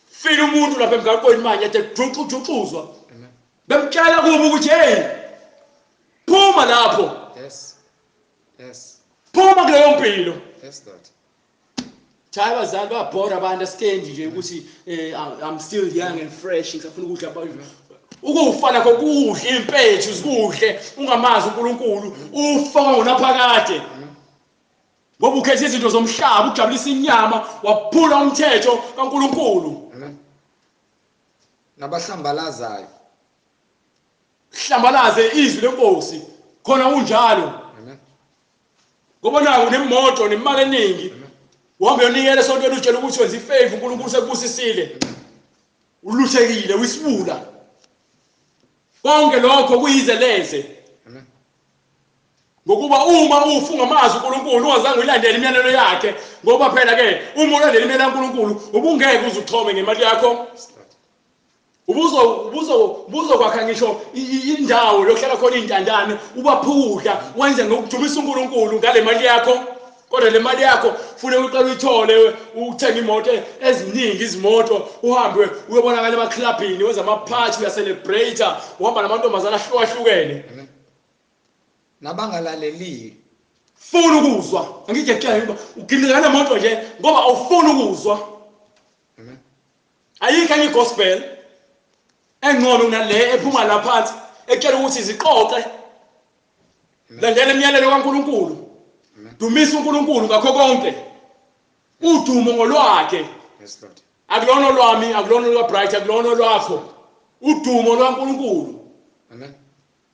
File umuntu lapha emgaqweni manje ethi juxu juxuzwa. Amen. Bemtshela kubo ukuthi hey phuma lapho. Yes. Yes. Phuma kuleyo mpilo. Yes Lord. Cha abazali babhora abantu asikendi nje ukuthi I'm still young and fresh ngisafuna ukudla abantu. Ukufa nakho kudla impethu zikudle ungamazi uNkulunkulu ufa ngonaphakade. Ngoba ukhethe izinto zomhlaba ujabulisa inyama waphula umthetho kaNkulunkulu. Nabahlambalazayo. Hlambalaze izwi lenkosi khona unjalo. Ngoba naku nemoto nemali eningi. Uhambe uyonikela esontweni utshela ukuthi wenza ifavor uNkulunkulu sekubusisile. Uluthekile uyisibula. Konke lokho kuyize leze. Ngokuba uma ufunga amazwi uNkulunkulu ungazange uyilandele imiyalelo yakhe, ngoba phela ke uma ulandela imiyalelo kaNkulunkulu ubungeke uze uxhome ngemali yakho. Ubuzokwakha ngisho indawo yokuhlala khona intandane, ubaphudla wenze ngokudumisa uNkulunkulu ngale mali yakho. Kodwa le mali yakho funeka uqale uyithole uthenge imoto eziningi, izimoto uhambe uyobonakala emaklabhini wenza ama-party, uyacelebrate, uhamba namantombazane ahlukahlukene. Nabangalaleliyo. Funa ukuzwa. Angike ngikutshela uginqika nemoto nje ngoba awufuni ukuzwa. Ayikho enye igospel engcono kunale ephuma la phansi ekutshela ukuthi iziqoqe. Landela imiyalelo kaNkulunkulu. Dumisa uNkulunkulu ngakho konke. Udumo ngolwakhe. Yes, Lord. Akulona lwami, akulona lwa Bright, akulona lwakho. Udumo lwaNkulunkulu. Amen.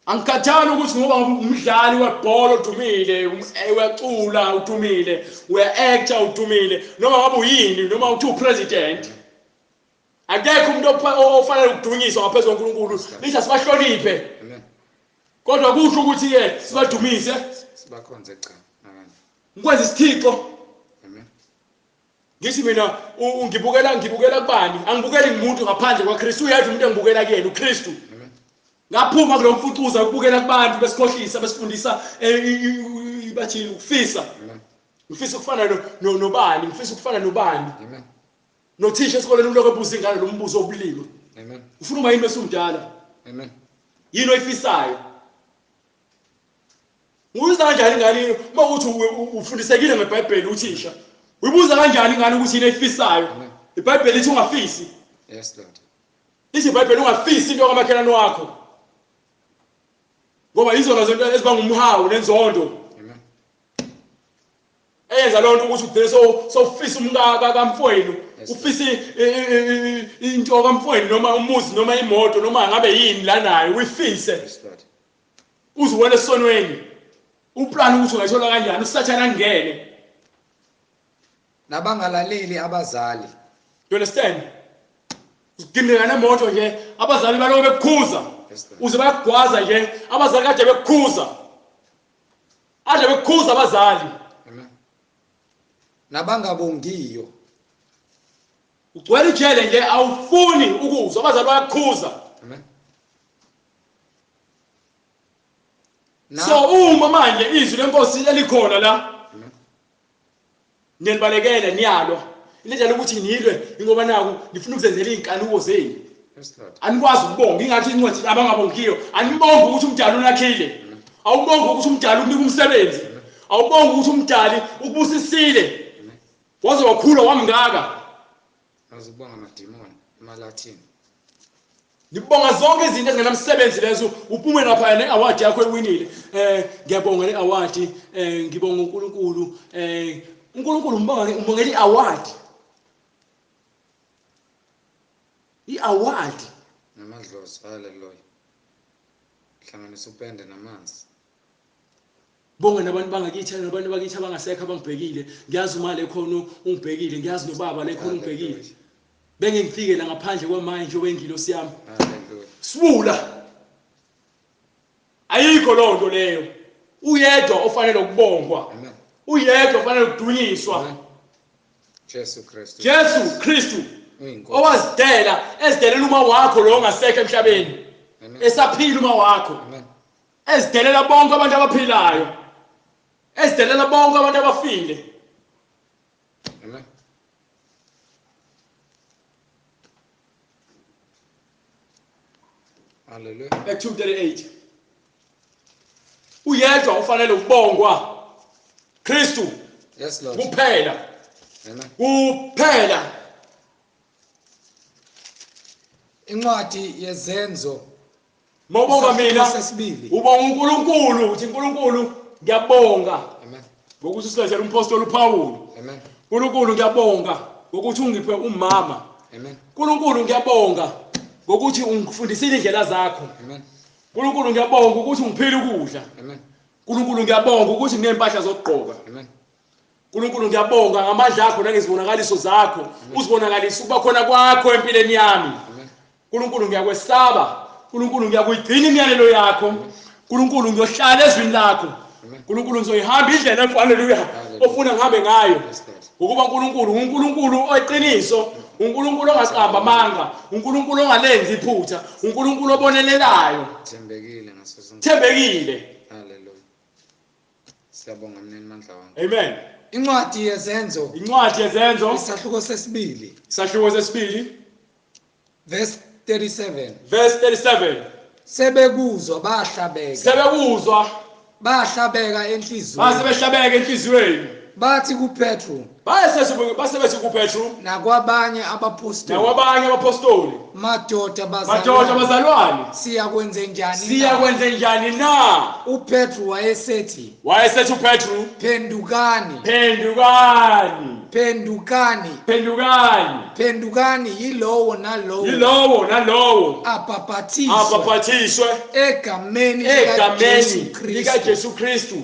Angikhathali ukuthi ngoba umdlali webhola odumile, uyacula udumile, uya-actor udumile, noma ngabe uyini, noma uthi upresident. Akekho umuntu ofanele ukudunyiswa ngaphezu kwaNkulunkulu. Lithi asibahloniphe. Amen. Kodwa kusho ukuthi ke sibadumise, Sibakhonze cha. Nakanye. ngikwenza isithixo. Amen. Ngithi mina ngibukela kubani? Angibukeli ngumuntu ngaphandle kwaKristu. Uyedwa umuntu engibukela kuyena, uKristu. Amen. Ngaphuma kulo mfucuza ukubukela kubantu besikhohlisa, besifundisa bathi ukufisa. Amen. Ngifisa ukufana nobani, ngifisa ukufana nobani. Amen. Nothisha esikoleni uloko ebuza ingane lo mbuzo obulima. Amen. Ufuna uma yini besumdala? Amen. Yini oyifisayo? Uyibuza kanjani ingane uma uthi ufundisekile ngeBhayibheli uthisha? Uyibuza kanjani ingane ukuthi yini oyifisayo? Amen. IBhayibheli lithi ungafisi. Yes, Lord. Lithi iBhayibheli ungafisi into kamakhelwane wakho. Ngoba izona zinto eziba ngumhawu nenzondo. Amen. Eyenza lonto ukuthi ugcine sowufisa umka kamfowenu, Yes, ufisa into kamfowenu noma umuzi noma imoto noma ngabe yini la nayo uyifise. Yes, Lord. Uze uwele esonweni. Uplan ukuthi ungayithola kanjani, uSathane angene. Nabangalaleli abazali. You understand? Uginika nemoto nje, abazali baloko bekukhuza. Yes, Lord. Uze bayakugwaza nje, abazali kade bekukhuza. Ade bekukhuza abazali. Amen. Nabangabongiyo. Ugcwele ijele nje awufuni ukuzwa, abazali bayakukhuza. Amen. So uma manje izwi lenkosi elikhona la, Amen. niyalibalekela niyalwa. Ilendlela ukuthi nilwe ingoba naku nifuna ukuzenzela izinkanuko zenu. Yes, Lord. Anikwazi ukubonga, ingathi incwadi abangabongiyo. Anibongi ukuthi umdali unakhile. Awubongi ukuthi umdali ukunika umsebenzi. Awubongi ukuthi umdali ukubusisile. Amen. Waze wakhula wamngaka. Azubonga amadimoni emalathini. Ngibonga zonke izinto ezingenamsebenzi lezo. Uphume lapha ne-award yakho ewinile. Ngiyabonga le-award, ngibonga uNkulunkulu. uNkulunkulu umbongela i-award. I-award. Namadlozi, hallelujah. Hlanganisa upende namanzi. Bonke nabantu bangakithi, nabantu bakithi abangasekho abangibhekile. Ngiyazi uma le khona ungibhekile, ngiyazi nobaba le khona ungibhekile. Hallelujah. Benge ngifike la ngaphandle kwamanje njengoba ingilosi yami. Hallelujah. Sibula. Ayikho loo nto leyo. Uyedwa ofanele ukubongwa. Amen. Uyedwa ofanele ukudunyiswa. Amen. Jesu Kristu. Jesu Kristu Uyinkosi. owazidela, ezidelela uma wakho lo ongasekho emhlabeni. Amen. Esaphila uma wakho. Amen. Ezidelela bonke abantu abaphilayo. Ezidelela bonke abantu abafile. Amen. Hallelujah. Acts 2:38. Uyedwa ufanele ukubongwa. Kristu Yes, Lord. kuphela. Amen. Kuphela. Incwadi yezenzo. Mawubonga mina, Sesibili. ubonga uNkulunkulu, uthi uNkulunkulu ngiyabonga Amen. ngokuthi usilethele umpostoli uPaul. Amen. uNkulunkulu ngiyabonga ngokuthi ungiphe umama. Amen. uNkulunkulu ngiyabonga ngokuthi ungifundisile indlela zakho. Amen. uNkulunkulu ngiyabonga ukuthi ungiphile ukudla. Amen. uNkulunkulu ngiyabonga ukuthi nginempahla zokugqoka. Amen. uNkulunkulu ngiyabonga ngamandla akho nangezibonakaliso zakho. Uzibonakalisa ukuba khona kwakho empilweni yami. Amen. uNkulunkulu ngiyakwesaba. uNkulunkulu ngiyakuyigcina imiyalelo yakho. uNkulunkulu ngiyohlala ezwini lakho. Amen. uNkulunkulu ngizoyihamba indlela haleluya Hallelujah. ofuna ngihambe ngayo. Yes, Lord. Ngokuba uNkulunkulu uNkulunkulu oyiqiniso, uNkulunkulu ongaqamba amanga, uNkulunkulu ongalenzi iphutha, uNkulunkulu obonelelayo, Thembekile ngaso sonke. thembekile. Hallelujah. Siyabonga mnini mandla wonke. Amen. Incwadi yezenzo Incwadi yezenzo isahluko sesibili isahluko sesibili verse 37. verse 37. Sebekuzwa bahlabeka. Sebekuzwa Bahlabeka base enhliziyweni. behlabeka enhliziyweni. Bathi kuPetru, base bethi kuPetru nakwabanye abapostoli, nakwabanye abapostoli, madoda madoda bazalwane, bazalwane, siyakwenze njani na? siyakwenze njani na? UPetru wayesethi, Wayesethi uPetru, phendukani, phendukani, phendukani, phendukani, phendukani yilowo nalowo yilowo nalowo abhapathiswe abhapathiswe egameni likaJesu egameni Kristu likaJesu Kristu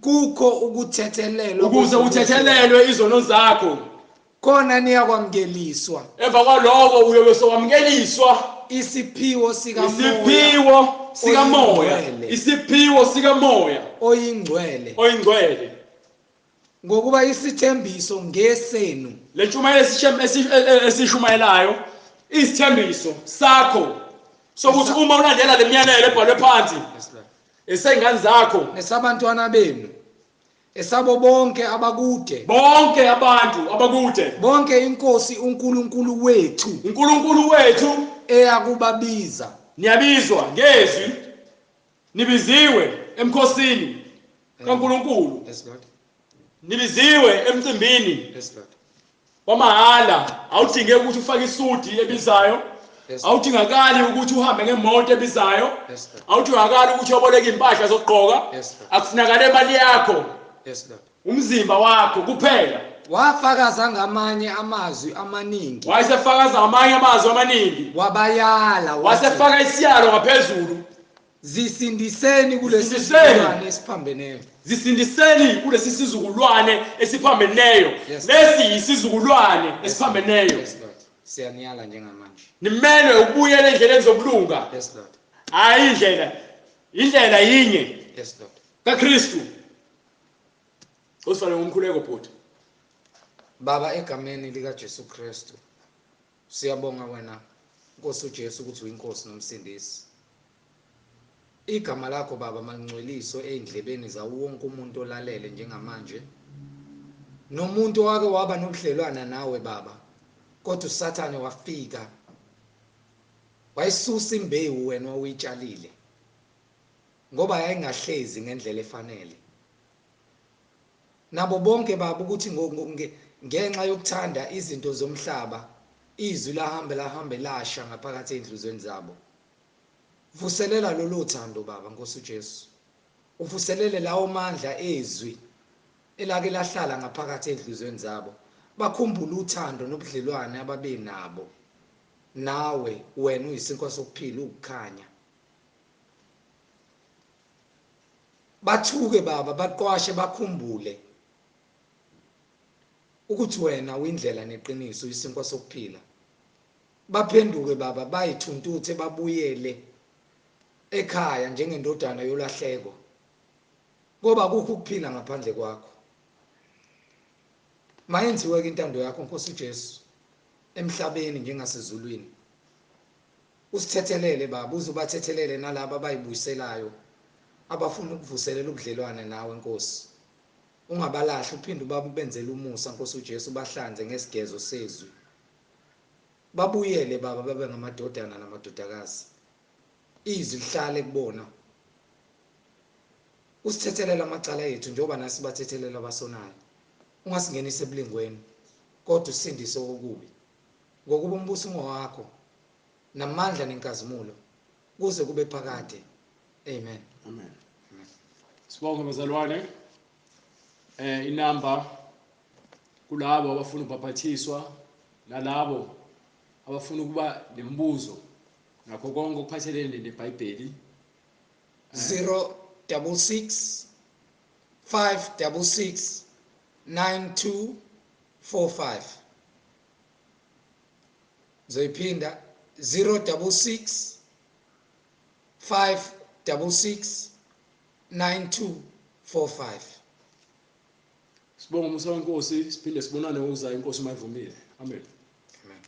kukho ukuthethelelwa ukuze kwezono uthethelelwe izono zakho. khona niyakwamukeliswa Emva kwaloko uyobe sowamukeliswa isiphiwo sikaMoya isiphiwo sikaMoya, Oyingcwele. isiphiwo sikaMoya oyingcwele, oyingcwele. ngokuba isithembiso ngesenu Le ntshumayelo esishumayelayo isithembiso sakho sokuthi uma ulandela le myalelo ebhalwe phansi esey'ngane zakho, nesabantwana benu, esabo bonke abakude, bonke abantu abakude, bonke iNkosi uNkulunkulu wethu uNkulunkulu wethu eyakubabiza. Niyabizwa ngezwi, nibiziwe emkhosini kaNkulunkulu, Yes Lord. nibiziwe emcimbini Yes Lord. wamahhala. Awudingeki ukuthi ufake isudi ebizayo, Yes Lord. awudingakali ukuthi uhambe ngemoto ebizayo, Yes Lord. awudingakali ukuthi uyoboleka iy'mpahla zokugqoka, Yes Lord. akufunakale imali yakho, Yes Lord. umzimba wakho kuphela. Wafakaza ngamanye amazwi amaningi, Wayesefakaza ngamanye amazwi amaningi, wabayala wathi, wasefaka isiyalo ngaphezulu, zisindiseni kulesi Zisindiseni. sizukulwane esiphambeneyo. zisindiseni kulesi sizukulwane esiphambeneyo. Yes. Lesi yisizukulwane esiphambeneyo. Yes Lord. Siyaniyala njengamanje. Nimelwe ukubuyela endleleni zokulunga. Yes Lord. Hhayi indlela, indlela yinye Yes Lord. kaKristu. Usifane ngomkhuleko bhuti. Baba, egameni lika Jesu Kristu, siyabonga wena Nkosi uJesu ukuthi uyinkosi nomsindisi. Igama lakho Baba malingcweliswe ey'ndlebeni zawo wonke umuntu olalele njengamanje, nomuntu owake waba nobudlelwana nawe Baba, kodwa uSathane wafika wayisusa imbewu wena owuyitshalile, ngoba yayingahlezi ngendlela efanele. Nabo bonke Baba ukuthi ngenxa yokuthanda izinto zomhlaba, izwi lahambe lahambe lasha ngaphakathi ey'nhliziyweni zabo. Vuselela lolo thando Baba Nkosi uJesu, uvuselele lawo mandla ezwi elake lahlala ngaphakathi ey'nhliziyweni zabo. Bakhumbule uthando nobudlelwane ababenabo nawe, wena uyisinkwa sokuphila, ukukhanya. Bathuke Baba, baqwashe, bakhumbule ukuthi wena uyindlela neqiniso, uyisinkwa sokuphila. Baphenduke Baba, bayithuntuthe, babuyele ekhaya njengendodana yolahleko, ngoba akukho ukuphila ngaphandle kwakho. Mayenziwe ke intando yakho Nkosi uJesu emhlabeni njengasezulwini. Usithethelele Baba, uzubathethelele nalabo abayibuyiselayo, abafuna ukuvuselela ubudlelwane nawe Nkosi. Ungabalahli, uphinde ubaba ubenzele umusa Nkosi uJesu, bahlanze ngesigezo sezwi. Babuyele Baba, babe ngamadodana namadodakazi. Izwi lihlale kubona. Usithethelele amacala ethu njengoba nasi bathethelela abasonayo. Ungasingenisi ebulingweni, kodwa usindise okubi. Ngokuba umbuso ungowakho, namandla nenkazimulo, kuze kube phakade. Amen. Amen. Sibonge bazalwane. Inamba kulabo abafuna ukubhaphathiswa nalabo abafuna ukuba nemibuzo ngakho konke okuphathelene neBhayibheli. 066 566 9245. Ngizoyiphinda, 066 566 9245. Sibonge umusa weNkosi, siphinde sibonane ngokuzayo iNkosi uma ivumile. Amen. Amen.